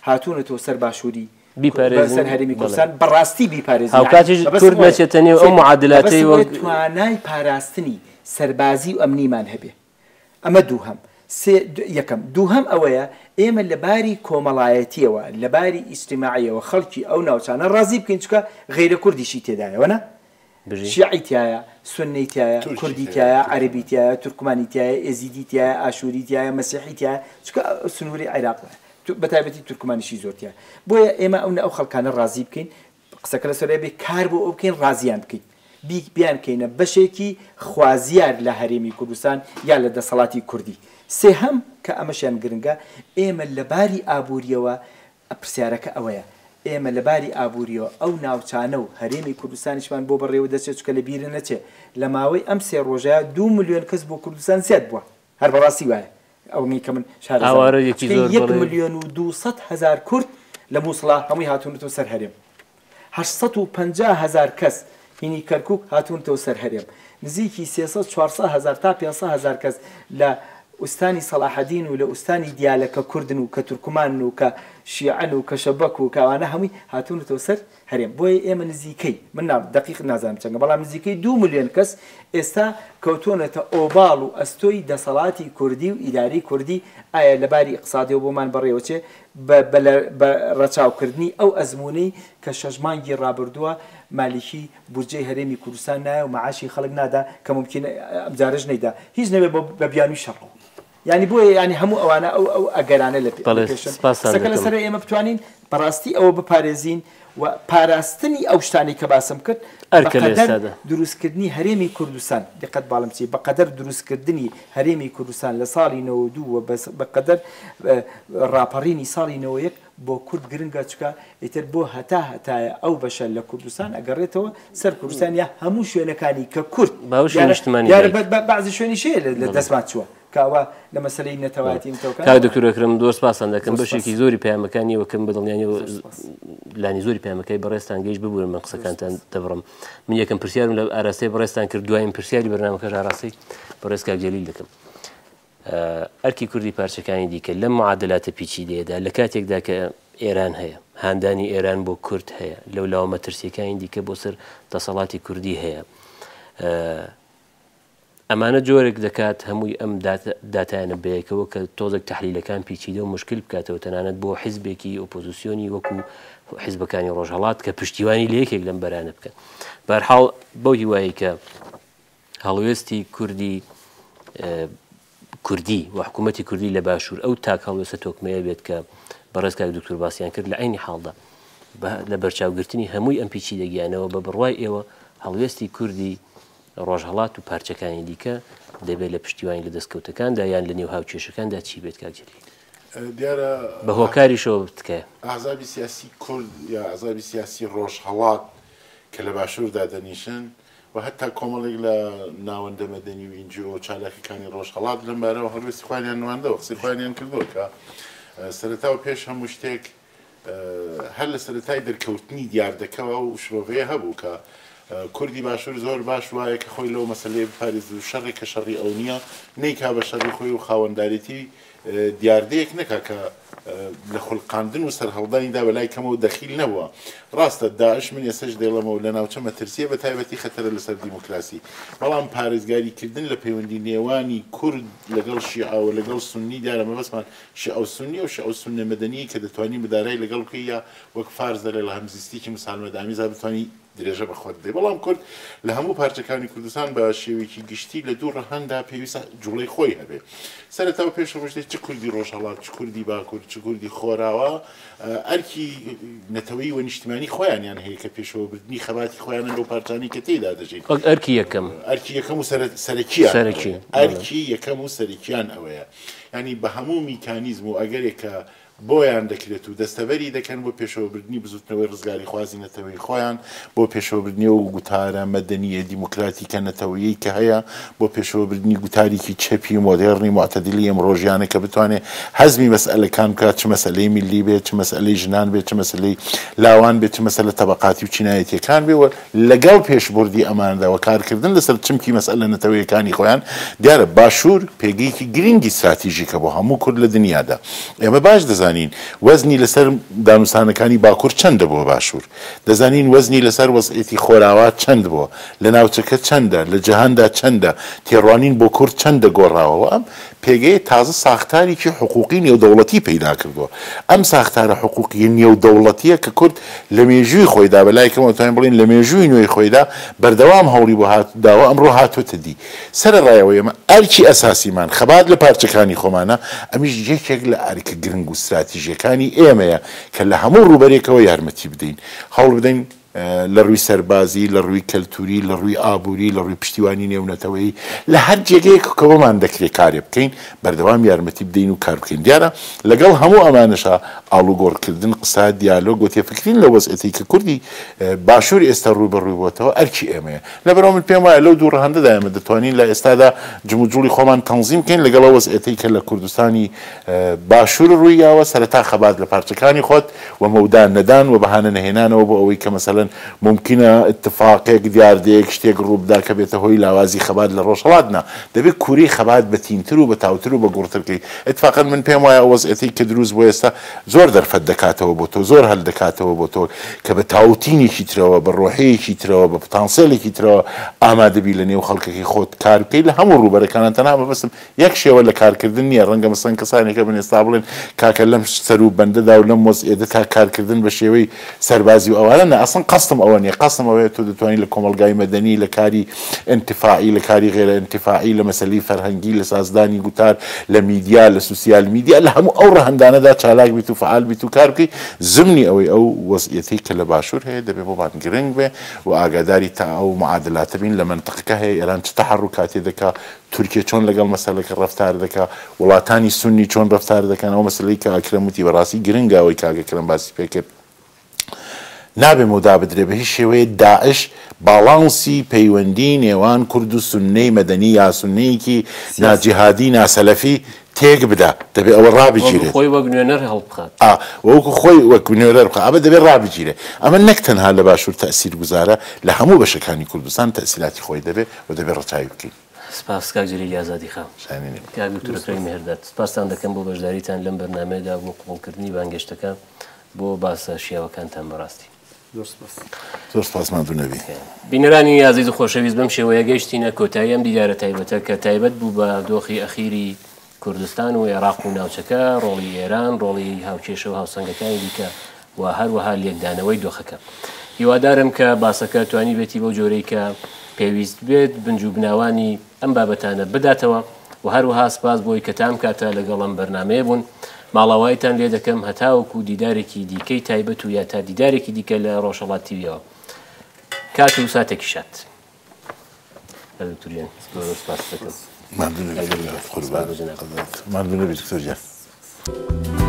هاتوونەتەوە سەر باشووری بیپارێزن سەر هەرێمی کوردستان بەڕاستی بیپارێزن هاوکاتیش کورد نەچێتە نێو ئەو معادلاتەی وەک توانای پاراستنی سەربازی و ئەمنیمان هەبێ ئەمە دووهەم سێ یەکەم دووهەم ئەوەیە ئێمە لە باری کۆمەڵایەتیەوە لە باری ئیجتیماعیەوە خەڵکی ئەو ناوچانە ڕازی بکەین چونکە غەیرە کوردیشی تێدایە وەنا شیعەی تیایە سوننەی تیایە کوردی تیایە عەرەبی تیایە تورکمانی تیایە ئێزیدی تیایە ئاشووری تیایە مەسیحی تیایە چونکە سنووری عێراق وایە بەتایبەتی تورکمانیشی زۆر تیایە بۆیە ئێمە ئەو ئەو خەڵکانە ڕازی بکەین قسەکە لەسەر ئەوەیە بێ کار بۆ ئەو بکەین ڕازیان بکەین بیانکەینە بەشێکی خوازیار لە هەرێمی کوردستان یا لە دەسەڵاتی کوردی سێهەم کە ئەمەشیان گرنگە ئێمە لە باری ئابووریەوە پرسیارەکە ئەوەیە ئێمە لە باری ئابوورییەوە ئەو ناوچانە و هەرێمی کوردستانیشمان بۆ بەڕێوە دەچێت چونکە لە بیرت نەچێ لە ماوەی ئەم سێ ڕۆژەیا دوو ملیۆن کەس بۆ کوردستان زیاد بووە هەر بەڕاستی وایە ئەوەی کە من شارەزام ئاوارەیەکی چونکە زۆر یەک بەڵێ. ملیۆن و 200 هەزار کورد لە مووسڵا هەمووی هاتوونەتەوە سەر هەرێم. 850,000 کەس هینی کەرکوک هاتوونەتەوە سەر هەرێم. نزیکی 300 400 هەزار تا 500 هەزار کەس لە ئوستانی سەڵاحەدین و لە ئوستانی دیالە کە کوردن و کە تورکمانن و کە شیعەن و کە شەبەک و کە ئەوانە هەمووی هاتوونەتەوە سەر هەرێم. بۆیە ئێمە نزیکەی، من نا دەقیق نازانم چەندە، بەڵام نزیکەی دوو ملیۆن کەس ئێستا کەوتوونەتە ئۆباڵ و ئەستۆی دەسەڵاتی کوردی و ئیدارەی کوردی، ئایا لە باری ئیقتسادیەوە بۆمان بەڕێوەچێ؟ بە بە ڕەچاوکردنی ئەو ئەزموونەی کە شەش مانگی ڕابردووە مالیکی بودجەی هەرێمی کوردستان نایە و مەعاشی خەڵک نادا کە مومکینە ئەمجارەش نەیدا هیچ نەبێ بە بە بیانووی شەڕ یانی بۆیە یانی هەموو ئەوانە ئەو ئەو ئەگەرانە لە بەڵێ پێشن سپاستان قسەکە دەکەم. لەسەر ئێمە بتوانین بەڕاستی ئەوە بپارێزین و پاراستنی ئەو شتانەی کە باسم کرد ئەرکە لە بەقەدەر ئێستادا. دروستکردنی هەرێمی کوردستان دیقەت باڵم چی بەقەدەر دروستکردنی هەرێمی کوردستان لە ساڵی 92 و بەقەدەر ڕاپەڕینی ساڵی 91 بۆ کورد گرنگە چکە ئیتر بۆ هەتا هەتایە ئەو بەشە لە کوردستان ئەگەڕێتەوە سەر کوردستان یا هەموو شوێنەکانی کە کورد باوەشی دیارە نیشتمانی دیارە دایک. بەعزی شوێنیش هەیە لە دەستمان چووە کە ئەوە لە مەسەلەی نەتەوایەتی نەتەوەکان کاک دکتۆر ئەکرەم زۆر سپاستان دەکەم زۆر سپاس. بەشێکی زۆری پەیامەکانی وەکەم بە دڵنیاییەوە زۆر سپاس. لانی زۆری پەیامەکەی بەڕێزتان گەیشت ببورن من زۆر قسەکانتان سپاس. دەبڕم من یەکەم پرسیارم لە ئاراستەی بەڕێزتان کرد دوایین پرسیاری بەرنامەکەش ئاراستەی بەڕێز کاک جەلیل دەکەم ئەرکی کوردی پارچەکانی دیکە لەم معادلاتە پیچیدەیەدا لە کاتێکدا کە ئێران هەیە هاندانی ئێران بۆ کورد هەیە لەو لاوە مەترسیەکانی دیکە بۆ سەر دەسەڵاتی کوردی هەیە ئەمانە جۆرێک دەکات هەمووی ئەم داتایانە بەیەکەوە کە تۆزێک تەحلیلەکان پیچیدە و مشکل بکاتەوە تەنانەت بۆ حیزبێکی ئۆپۆزیسیۆنی وەکو حیزبەکانی ڕۆژهەڵات کە پشتیوانی لە یەکێک لەم بەرانە بکەن. بەهەرحاڵ بەو هیوایەی کە هەڵوێستی کوردی کوردی و حکوومەتی کوردی لە باشوور ئەو تاک هەڵوێستە تۆکمەیە بێت کە بەڕێز کاک دکتور باسیان کرد لە عەینی حاڵدا. بە لەبەرچاوگرتنی هەمووی ئەم پیچیدەگیانەوە بە بڕوای ئێوە هەڵوێستی کوردی ڕۆژهەڵات و پارچەکانی دیکە دەبێت لە پشتیوانی لە دەستکەوتەکاندا یان لە نێو هاوکێشەکاندا چی بێت کاک جەلیل؟ دیارە بە هۆکاریشەوە تکایە. ئەحزابی سیاسی کورد یا ئەحزابی سیاسی ڕۆژهەڵات کە لە باشوور دادەنیشن و هەتا کۆمەڵێک لە ناوەندە مەدەنی و ئینجیۆ و چالاکەکانی ڕۆژهەڵات لەم بارەوە هەڵوێستی خۆیانیان نواندەوە، قسەی خۆیانیان کردووە کە سەرەتا و پێش هەموو شتێک هەر لە سەرەتای دەرکەوتنی دیاردەکەوە ئەو شرۆڤەیە هەبوو کە کوردی باشوور زۆر باش وایە کە خۆی لەو مەسەلەیە بپارێزێت و شەڕێک کە شەڕی ئەو نییە نەیکا بە شەڕی خۆی و خاوەندارێتی دیاردەیەک نەکا کە لە خولقاندن و سەرهەڵدانیدا بە لای کەمەوە دەخیل نەبووە. ڕاستە داعش من ئێستەش دەیڵێمەوە لە ناوچە مەترسییە بە تایبەتی خەتەرە لەسەر دیموکراسی بەڵام پارێزگاری کردن لە پەیوەندی نێوانی کورد لەگەڵ شیعە و لەگەڵ سوننی دیارە مەبەستمان شیعە و سوننیە و شیعە و سوننە مەدەنیی کە دەتوانی مدارای لەگەڵ بکەی یا وەک فارس دەڵێ لە هەمزیستیکی مسالمەتئامیزا بتوانی درێژە بە خۆت بدەی بەڵام کورد لە هەموو پارچەکانی کوردستان بە شێوەیەکی گشتی لە دوو ڕەهەندا پێویستە جوڵەی خۆی هەبێ سەرەتا و پێش هەموو شتێک چ کوردی ڕۆژهەڵات چ کوردی باکوور چ کوردی خۆراوا ئەرکی نەتەوەیی و نیشتمانی خۆیانیان هەیە کە پێشەوەبردنی خەباتی خۆیانە لەو پارچانەی کە تێیدا دەژین. وەک ئەرکی یەکەم. ئەرکی یەکەم و سەرەکیان سەرەکی ئەوەیە. ئەرکی یەکەم و سەرەکیان ئەوەیە. یانی بە هەموو میکانیزم و ئەگەرێک کە بۆیان دەکرێت و دەستەبەری دەکەن بۆ پێشەوەبردنی بزوتنەوەی ڕزگاریخوازی نەتەوەی خۆیان، بۆ پێشەوەبردنی ئەو گوتارە مەدەنییە دیموکراتیکە نەتەوەیەی کە هەیە، بۆ پێشەوەبردنی گوتاریکی چەپی مۆدێڕنی موعتەدیلی ئیمڕۆژیانە کە بتوانێ هەزمی مەسئەلەکان بکات، چ مەسئەلەی میللی بێت، چ مەسئەلەی ژنان بێت، چ مەسئەلەی لاوان بێت، چ مەسئەلە تەبەقاتی و چینایەتییەکان بێ و لەگەڵ پێشبردی ئەماندا و کارکردن لەسەر چمکی مەسئەلە نەتەوەیەکانی خۆیان، دیارە باشوور پێگەیەکی گرینگی ستراتیژیکە بۆ هەموو کورد لە دنیادا. ئێمە باش دەزانین وەزنی لەسەر دانوستانەکانی باکوور چەندە بۆ باشوور. دەزانین وەزنی لەسەر وەزعیەتی خۆراوا چەند بووە، لە ناوچەکە چەندە، لە جیهاندا چەندە، تێڕوانین بۆ کورد چەندە گۆڕاوە و ئەم پێگەیە تازە ساختارێکی حقوقی نێودەوڵەتی پەیدا کردووە. ئەم ساختارە حقوقییە نێودەوڵەتییە کە کورد لە مێژووی خۆیدا، بە لای کەمەوە دەتوانین بڵێین لە مێژووی نوێی خۆیدا بەردەوام هەوڵی بۆ هات داوە، ئەمڕۆ هاتۆتە دی. سەرەڕای ئەوەی ئێمە ئەرکی ئەساسیمان خەبات لە پارچەکانی خۆمانە، ئەمیش یەکێک لە ئەرکە گرنگ و ستراتیژییەکانی ئێمەیە کە لە هەموو ڕووبەرێکەوە یارمەتی بدەین، هەوڵ بدەین لە ڕووی سەربازی، لە ڕووی کەلتووری، لە ڕووی ئابووری، لە ڕووی پشتیوانی نێونەتەوەیی، لە هەر جێگەیەک کە بۆمان دەکرێ کارێ بکەین، بەردەوام یارمەتی بدەین و کار بکەین. دیارە لەگەڵ هەموو ئەمانەشا ئاڵوگۆڕکردن، قسە، دیالۆگ و تێفکرین لەو وەزعیەتەی کە کوردی باشوور ئێستا ڕووبەڕووی بۆتەوە، ئەرکی ئێمەیە. لەبەرئەوە من پێم وایە لەو دوو ڕەهەندەدا ئێمە دەتوانین لە ئێستادا جموجوڵی خۆمان تەنزیم بکەین لەگەڵ ئەو وەزعیەتەی کە لە کوردستانی باشوور ڕووی یاوە، سەرەتا خەبات لە پارچەکانی خۆت و مەودا نەدان و بەهانە نەهێنانەوە بۆ ئەوەی کە مەسەلەن مومکینە ئیتفاقێک، دیاردەیەک، شتێک ڕوو بدا کە بێتە هۆی لاوازی خەبات لە ڕۆژهەڵات نا، دەبێ کوورەی خەبات بە تینتر و بە تاوتر و بە گوڕتر بکەی. ئیتفاقەن من پێم وایە ئەو وەزعیەتەی کە دروست بووە ئێستا زۆر دەرفەت دەکاتەوە بۆ تۆ، زۆر هەل دەکاتەوە بۆ تۆ کە بە تاوتینێکی ترەوە، بە ڕۆحیەیەکی ترەوە، بە پتانسێلێکی ترەوە ئامادە بی لە نێو خەڵکەکەی خۆت کار بکەی لە هەموو ڕووبەرەکانا. تەنها مەبەستم یەک شێوە لە کارکردن نییە، ڕەنگە مەسەلەن کەسانێک هەبن ئێستا بڵێن کاکە لەم سەروبەندەدا و لەم وەزعیەتە تا کارکردن بە شێوەی سەربازی و ئەوانە نا، ئەسڵەن قەستم ئەوە نییە، قەستم ئەوەیە تۆ دەتوانی لە کۆمەڵگای مەدەنی، لە کاری ئینتفاعی، لە کاری غەیرە ئینتفاعی، لە مەسەلەی فەرهەنگی، لە سازدانی گوتار، لە میدیا، لە سوسیال میدیا، لە هەموو ئەو ڕەهەندانەدا چالاک بیت و فەعال بیت و کار بکەی، زمنی ئەوەی ئەو وەزعیەتەی کە لە باشوور هەیە دەبێ بۆمان گرنگ بێ و ئاگاداری تا ئەو معادلاتە بین لە مەنتقەکە هەیە، ئێران چ تەحەڕوکاتێ دەکا، تورکیە چۆن لەگەڵ مەسەلەکە ڕەفتار دەکا، وڵاتانی سوننی چۆن ڕەفتار دەکەن، ئەو مەسەلەی کە ئەکرەم وتی بەڕاستی گرنگە ئەوەی کاک ئەکرەم باسی پێ کرد، نابێ مەودا بدرێ بە هیچ شێوەیە داعش باڵانسی پەیوەندی نێوان کورد و سوننەی مەدەنی یا سوننەیەکی ناجیهادی ناسەلەفی تێک بدا، دەبێ ئەوە وەکو ڕابگیرێت. خۆی وەک نوێنەر هەڵبخات. ئا وەکو خۆی وەک نوێنەر بخات، ئەمە دەبێ ڕابگیرێ. ئەمە نەک تەنها لە باشوور تەئسیر گوزارە، لە هەموو بەشەکانی کوردستان تەئسیراتی خۆی دەبێ و دەبێ ڕەچاوی بکەین. سپاس کاک جەلیلی ئازادیخا. شایانی نییە. کاک دوکتور ئەکرەمی مێهرداد، سپاستان دەکەم بۆ بەشداریتان لەم بەرنامەیەدا و بۆ قبووڵکردنی بانگێشتەکە بۆ باسە شیاوەکانتان بەڕاستی. زۆر سپاس. زۆر سپاس ماندوو نەبی. بینەرانی ئازیز و خۆشەویست بەم شێوەیە گەیشتینە کۆتایی ئەم دیدارە تایبەتە کە تایبەت بوو بە دۆخی ئەخیری کوردستان و ئێراق و ناوچەکە، ڕۆڵی ئێران، ڕۆڵی هاوکێشە و هاوسەنگەکانی دیکە و هەروەها لێکدانەوەی دۆخەکە. هیوادارم کە باسەکە توانیبێتی بەو جۆرەی کە پێویست بێت بنج و بناوانی ئەم بابەتانە بداتەوە و هەروەها سپاس بۆی کە تا ئەم کاتە لەگەڵ ئەم بەرنامەیە بوون. ماڵاوایتان لێ دەکەم هەتاوەکو دیدارێکی دیکەی تایبەت و یا تا دیدارێکی دیکە لە ڕۆژهەڵات تیویەوە. کات و ساتێکی شاد. دکتۆر گیان زۆر سپاست دەکەم. ماندوو نەبی قوربان. ماندوو نەبی دکتۆر گیان.